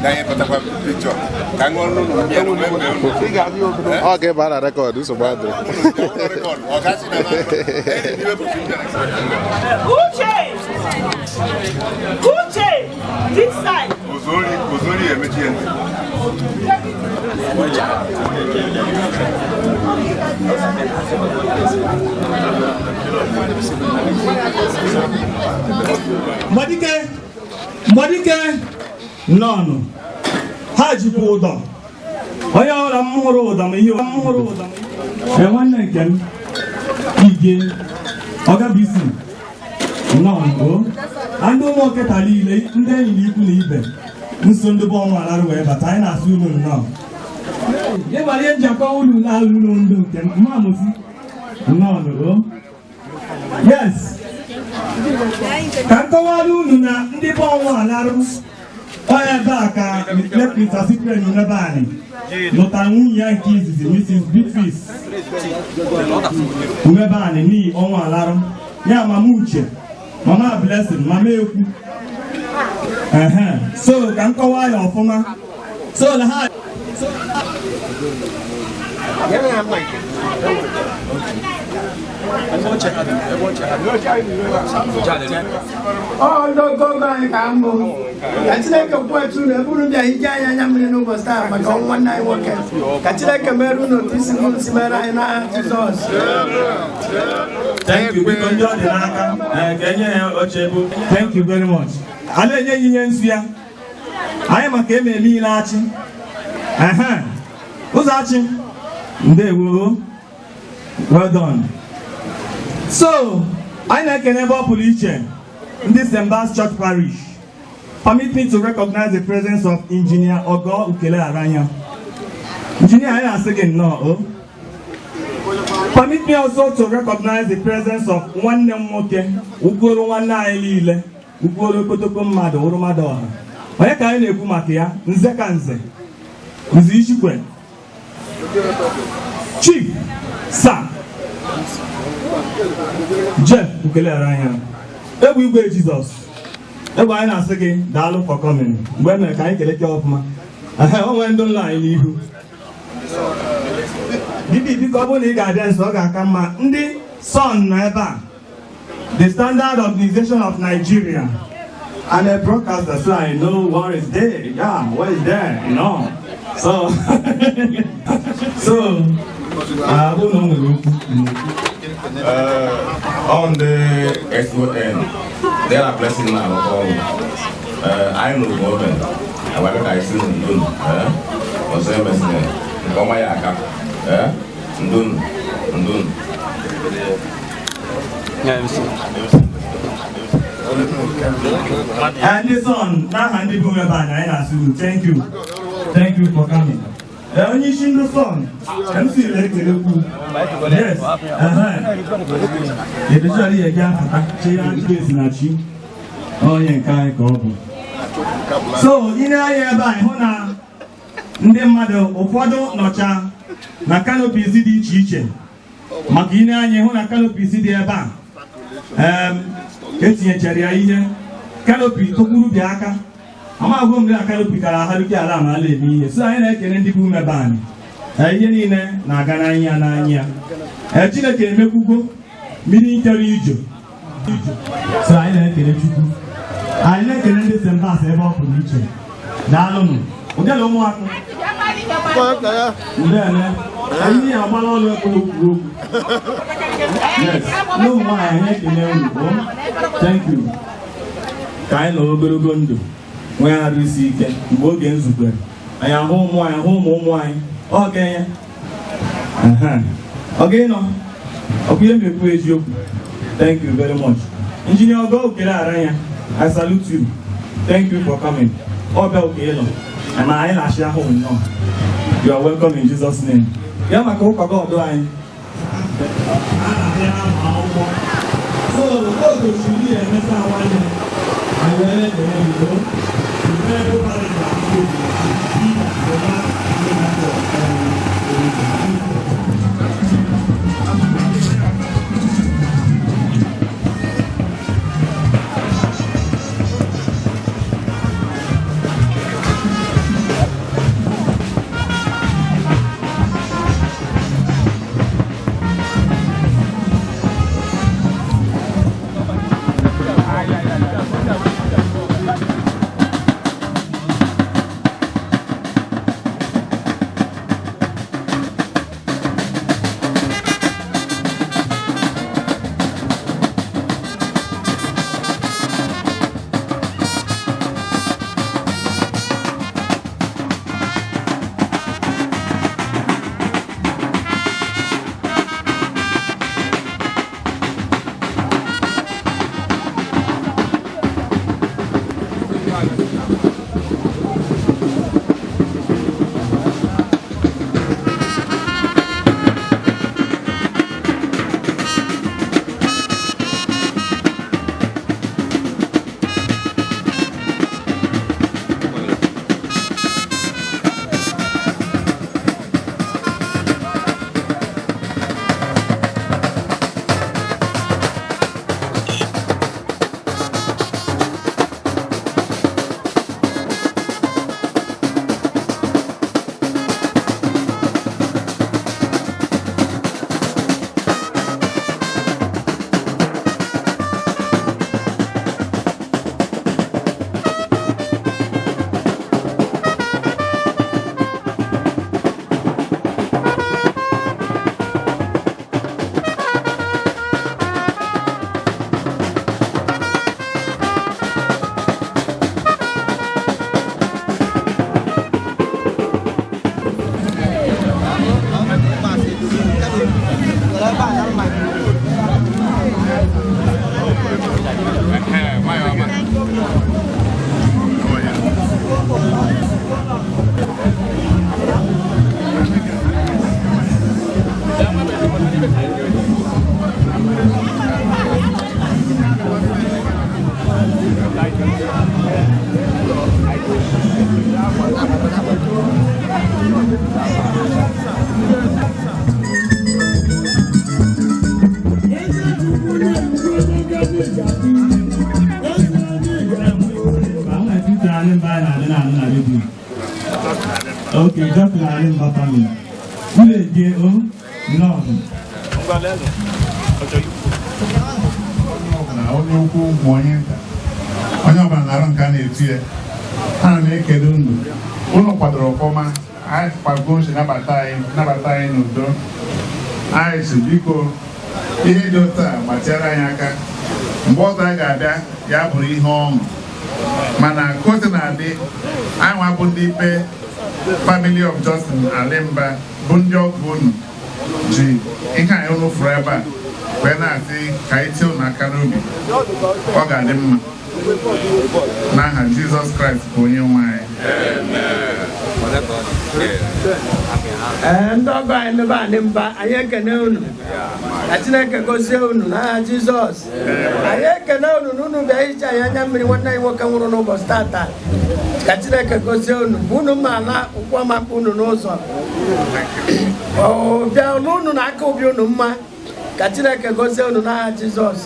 [SPEAKER 12] Na anyị pụtakwa pikchọ ka ṅụọ n'ụlọ mmiri
[SPEAKER 13] Ọ ga-eba na record, nsogbu adịrị.
[SPEAKER 14] Uche! Uche! This side!
[SPEAKER 12] Ozori, Ozori emechi ntị.
[SPEAKER 4] Mgbadike, Mgbadike, nnọọnụ. Ha jikwa ụdọ. Onye ọbụla m hụrụ ụdọ ma ihe m hụrụ ụdọ ma ihe. Nwanne nke m, Ige, Ọga BC, nnọọnụ o. Na ndị ụmụ oketa niile, ndị enyi na ikwu na ibe, nso ndị be ọnwa alarụ wee bata, anyị na-asị unu nnọọ. Ịgbara ihe njikọ unu na-alụ ụlọ ndụ nke m, mma mụsị, nnọọnụ o. Yes. Ka m kọwara unu na ndị be ọnwa alarụ onye ebe a ka Mr. Cyprian Unebani lụtara nwunye ya nke izizi Mrs. Beatrice Unebani n'ihi ọnwa alarụ ya mama Uche, mama Blessing, mama Ekwu. Ehe. So ka m kọwaa ya ọfụma. So na ha
[SPEAKER 6] Ọ ndị ọgọgọ anyị ka mbụ ka Chineke kwuetu unu ebe unu bịa hije anyị anya mmiri n'ụbọchị taa maka ọnwụ nwanne anyị nwoke. Ka Chineke mere unu otu isi unu si mere anyị n'aha Jizọs.
[SPEAKER 4] Thank you. Biko ndị ọ dị n'aka ka enye ya oche bụ. Thank you very much. A na-enye ya ihe nsu ya. Anyị maka ememe ile achị. Ehe. Ụzọ achị. Ndewo. Well done. So, anyị na-ekene ebe ọ pụrụ iche ndị St. Bart's Church Parish. Permit me to recognize the presence of Engineer Ogo Ukele Aranya. Engineer, anyị na-asị gị nnọọ o. Permit me also to recognize the presence of nwanne m nwoke, ukwuru nwanne anyị niile, ukwuru okotoko mmadụ, wụrụ mmadụ ọha. Onye ka anyị na-ekwu maka ya? Nze ka nze. Nze Ishikwe. Chief Sir Jeff Ukele Aranya. Egwu igwe Jizọs. Egwu anyị na-asị gị daalụ for coming. Mgbe e mere ka anyị kelete ọfụma. Ehe, o nwere ndị nlọ anyị n'ihu. Bibi biko ọ bụrụ na ị ga-abịa nso ọ ga-aka mma. Ndị SON nọ ebe a, the Standard Organization of Nigeria. I'm a broadcaster, so I know what is there. Yeah, what is there, you know. So, so, abụ na o nwere okwu.
[SPEAKER 12] On the SON, they are blessing now. I know government. I want to see Ndun. Ọzọ emesịrị nke ọma ya aka. Ndun, Ndun.
[SPEAKER 4] Ndị SON n'aha ndị bụ ebe a anyị na-asị unu thank you. Thank you for coming. Onye isi ndị SON, MC na-ekelekwu. Yes. Ebechara ihe gị apụta, chee ya esi na chi. Onye nke anyị ka ọ bụ. So, ị na-anya ebe a hụ na ndị mmadụ ụfọdụ nọcha na canopies dị iche iche. Maka ị na-anya hụ na canopies dị ebe a. Etinyechara ya ihe kanopi tụkwuru bịa aka. Amagwo m na kanopi kara aharuki ala ma ala eme ihe. So anyị na-ekele ndị bụ umebe anyị. Ihe niile na-aga n'anya n'anya. Chineke emekwugo mmiri nkere ijo. So anyị na-ekele Chukwu. Anyị na-ekele ndị St. Bart's ebe ọ pụrụ iche. Daalụnụ. Ụdịla ụmụaka. Ndene. Anyị agbala ọlụ ekwe okwu okwu. Yes. Ndị ụmụ nwaanyị anyị ekele unu. Thank you. Ka anyị nọ ogologo ndụ nwee arụ isi ike mgbe oge nzukọ anyị ahụ ụmụ anyị hụ ụmụ ụmụ anyị ọ ga-enye ọ ga-ịnọ ọkụ ihe mekwu eziokwu. Thank you very much. Engineer Ogo Ukele Aranya, I salute you. Thank you for coming. Ọbịa oke ịnọ ma anyị na-achị ahụ nnọọ. You are welcome in Jesus' name. Ya maka ụkọ God anyị. So, oge chiri emesa nwanne anyị wee na-ekele bido.
[SPEAKER 15] Alimba anyị na-adị na-anụ na redio. Okay, Justin Alimba family. Unu eje o nnọọ.
[SPEAKER 16] Na onye ukwu ma onye nta, onye ọbụla na-arụ nke a na-etu ya, ana m ekele unu. Unu kwadoro ọfụma, anyị kwago nsi nabata anyị, nabata anyị n'udo. Anyị si biko ihe dị otu a gbatịara anyị aka, mgbe ọzọ anyị ga-abịa ya bụrụ ihe ọṅụ. Mana ka o si na-adị, anyị nwa bụ ndị ikpe family of Justin Alimba bụ ndị ọgọ unu ji ihe anyị unu fụrụ ebe a wee na-asị ka anyị tie unu aka n'obi, ọ ga-adị mma n'aha Jizọs Kraịst bụ onye nwe anyị.
[SPEAKER 6] Ee, ndị ọgọ anyị ndị Alimba, anyị ekene unu, ka Chineke gozie unu n'aha Jizọs. Anyị ekene unu na unu bịa iche anyị anya mmiri nwanne anyị nwoke nwụrụ n'ụbọchị tata. Ka Chineke gozie unu, mgbe unu ma ala ụkwụ ọma mkpa unu n'ụzọ, ọ bịa unu na aka obi unu mma. Ka Chineke gozie unu n'aha Jizọs.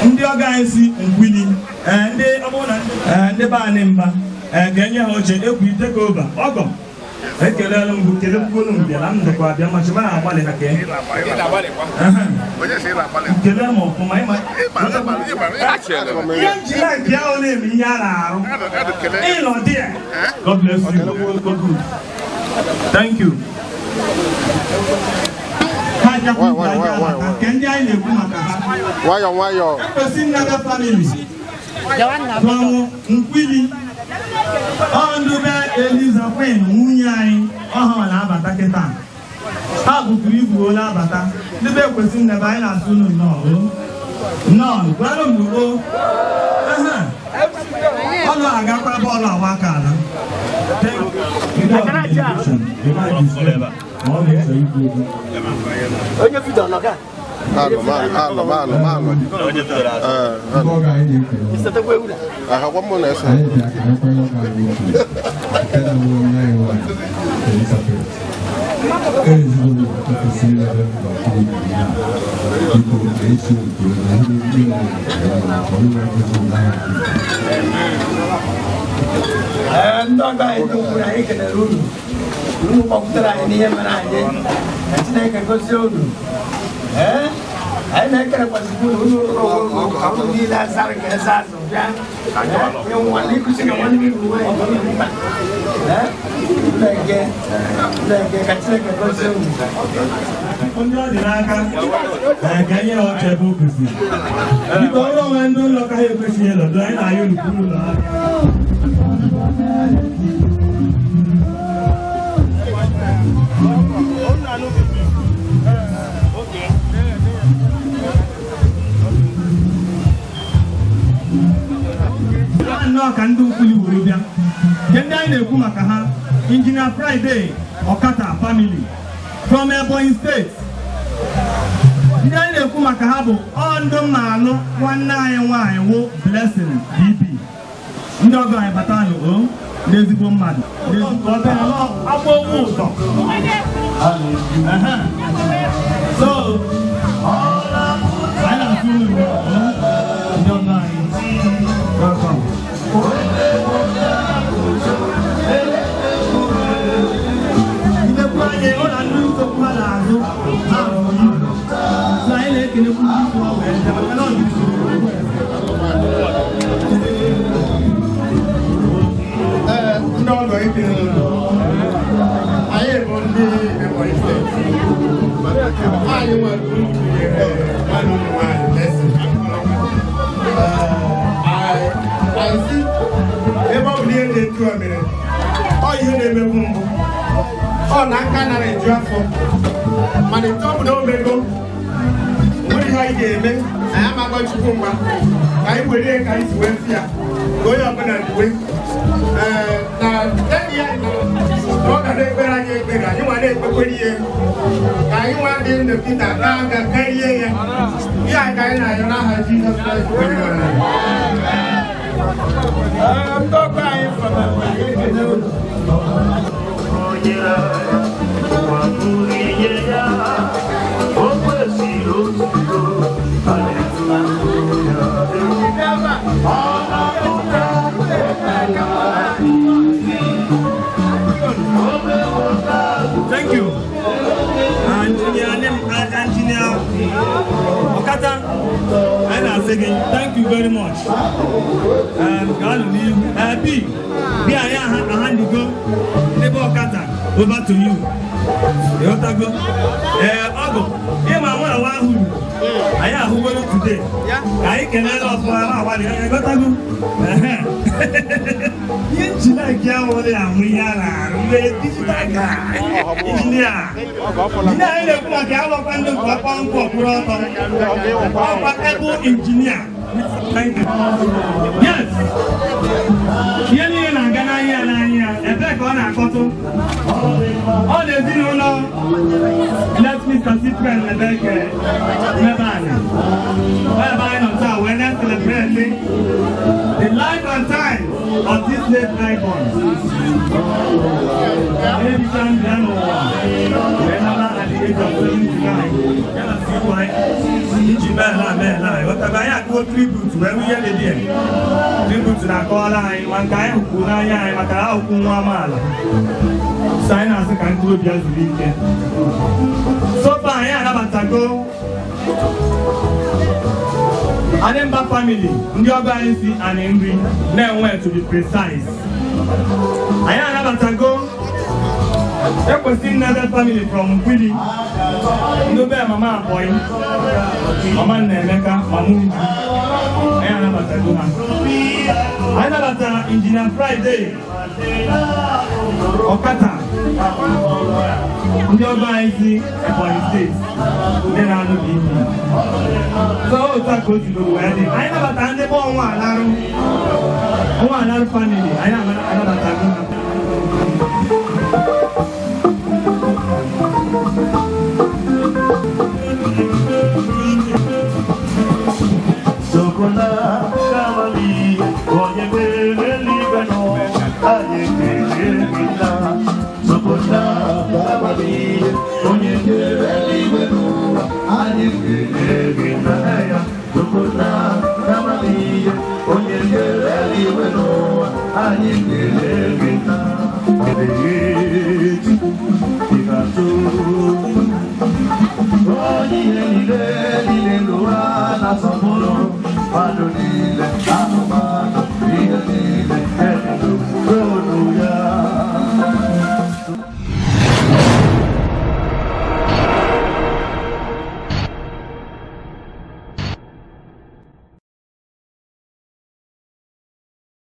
[SPEAKER 15] Ndị ọgọ anyị si Nkwili, ndị ndị be Alimba, ga-enye ha oche ekwu take over. Ọgọ ekelelu m, kelekwuolu m bịara m dịkwa abịa ma chima na-agbalị ha kee kelee m ọfụma. Ịma ihe m ji like ahụ na-eme ihe a na-arụ ịnọ dị ya. God bless you. Thank you. Ha nke ndị anyị na-ekwu maka ha
[SPEAKER 13] Nwayọ nwayọ.
[SPEAKER 15] Ekwesị nnata family from Nkwili, ọ ndube Eliza Queen nwunye anyị ọha na-abata kịta. Ha bukuru ibu ole abata ndị be ekwesị nnebe anyị na-asụ unu nnọọ nnọọ gwara m o ọnụ agakwa bọọlụ awa aka ala.
[SPEAKER 6] Onye bido nọ ka
[SPEAKER 13] Anọ m anọ m anọ m anọ. Ahakwa mụ na-eso.
[SPEAKER 6] Ee, ndị ọgọ anyị ndị ukwu anyị kelere unu, unu kpọpụtara anyị n'ihe mere anyị. Ka Chineke gozie unu. Ee, anyị na-ekerekwazikwa unu, unu rụrụ onwe unu ka unu niile azara ka eze azụ bịa. Ee, nwa n'ikuzi na nwanne ibu nwaanyị bụ ihe mkpa. Ee, Chineke Chineke ka Chineke gozie unu.
[SPEAKER 15] Ndị ọ dị n'aka ga-enye ha oche ebe o kwesịrị. Biko ọrụ onwe ndị ụlọ ka ha ekwesịghị ịnọdụ, anyị na-ayọ unu kwuru ụlọ ha. Nnọọ ka ndị Nkwili wuru bịa. Nke ndị anyị na-ekwu maka ha, Injinia Friday Ọkata family from Ebonyi State. Ndị anyị na-ekwu maka ha bụ ọ ndụ mma alụ nwanne anyị nwaanyị wụ Blessing DP. Ndị ọgọ anyị bata nụ o ndị ezigbo mmadụ. Agba okwu ụtọ. So, anyị na-asụ unu nnọọ, ndị ọgọ anyị. Welcome. Ndekwa anyị ọ na ndị nsogbu ha na-azụ ha rụrụ ibu. So anyị na-ekelekwu ndị isi ọ wee bịa maka na ọ dị
[SPEAKER 16] Ee, ndị ọgọ ekele unu. Anyị bụ ndị Ebonyi Steeti. Anyị nwere unu nyere nwanne unu nwaanyị Blessing. Anyị si ebe ọ bụ na ihe na-etu a mere, ọ ihe na-emebu mbụ, ọ na aka nara eju afọ, mana etu ọ bụ na o mego, o nwere ihe anyị ga-eme. Anyị amaghị Chukwu mgba ka anyị were ihe ka anyị si wee fịa ka onye ọbụla diwe. Ee, na daddy ya na ọ ga na-ekpere anyị ekpere, anyị nwa na-ekpekwere ihe ka anyị nwa dị ndụ kịta na-aga karịa ya. Ihe a ka anyị na-ayọ n'aha Jizọs Kraịst bụ onye nwe anyị.
[SPEAKER 6] Ee, ndị ọgọ anyị from Ebonyi, anyị ekele unu.
[SPEAKER 4] pụrụ inye ya. O kwesịrị otuto. Hallelujah. Ọ na-apụta.
[SPEAKER 15] Thank you. Engineer name Engineer Okata, anyị na-asị gị thank you very much. Gaanụ n'ihu. B, B anyị ahandigo n'ebe Okata, over to you. Ịghọtago? Ee, ọ bụ ịma nwa awa ahụ anyị ahụgoro today. Ka anyị kelele ọfụma ma agbalị, ịghọtago? Ehe. Ihe njide nke ya nwere ahụ ihe a na-arụ mgbe digital guy injinia ndị anyị na-ekwu maka ya lọkwa ndị nke ọkpa nkwụ ọkwụrụ ọtọ ọkwa able injinia. Thank you. Yes, ihe niile na-aga n'anya ya n'anya ya. Ebee ka ọ na-akọtụ ọ na ezinụlọ late Mr. Cyprian Ebeke n'ebe anyị ọ ebe anyị nọ taa wee na-celebrate the life and time of this late icon. Ebicha ndụ ya n'ụwa wee naba at the age of 79 ya na CY iji meela meela ịghọtago anyị akụwo tribute wee hụ ihe dị dị tribute na-akọwara anyị ma nke anyị hụkwuru n'anya anyị maka na ahụkwụ nwa amaala, so anyị na-asị ka mkpụrụ obi ya zuru ike. So far anyị anabatago Animba family, ndị ọgọ anyị si anyị nri na-enwe, to be precise. Anyị anabatago Ekwesị Nnebe family from Nkwili, ndị be mama Abọyị, mama Nnaemeka, mama Uju, anyị anabatago ha. Anyị nabatara Engineer Friday Ọkata, ndị ọgọ anyị si Ebonyi Steeti, ndị na-anụ BP. So otu a ka o si wee dị. Anyị nabatara ndị be ọnwa alarụ, ọnwa alarụ family, anyị anabatago ha.
[SPEAKER 4] Sokola kamali onye mere eluigwe n'ụwa, anyị ekele gị nna. Sokola kamali onye mere eluigwe n'ụwa, anyị ekele gị nna ya. Sokola kamali onye mere eluigwe n'ụwa, anyị ekele gị nna. Ị ga-atụ onye ihe niile niile n'ụwa na-asọpụrụ mmadụ niile.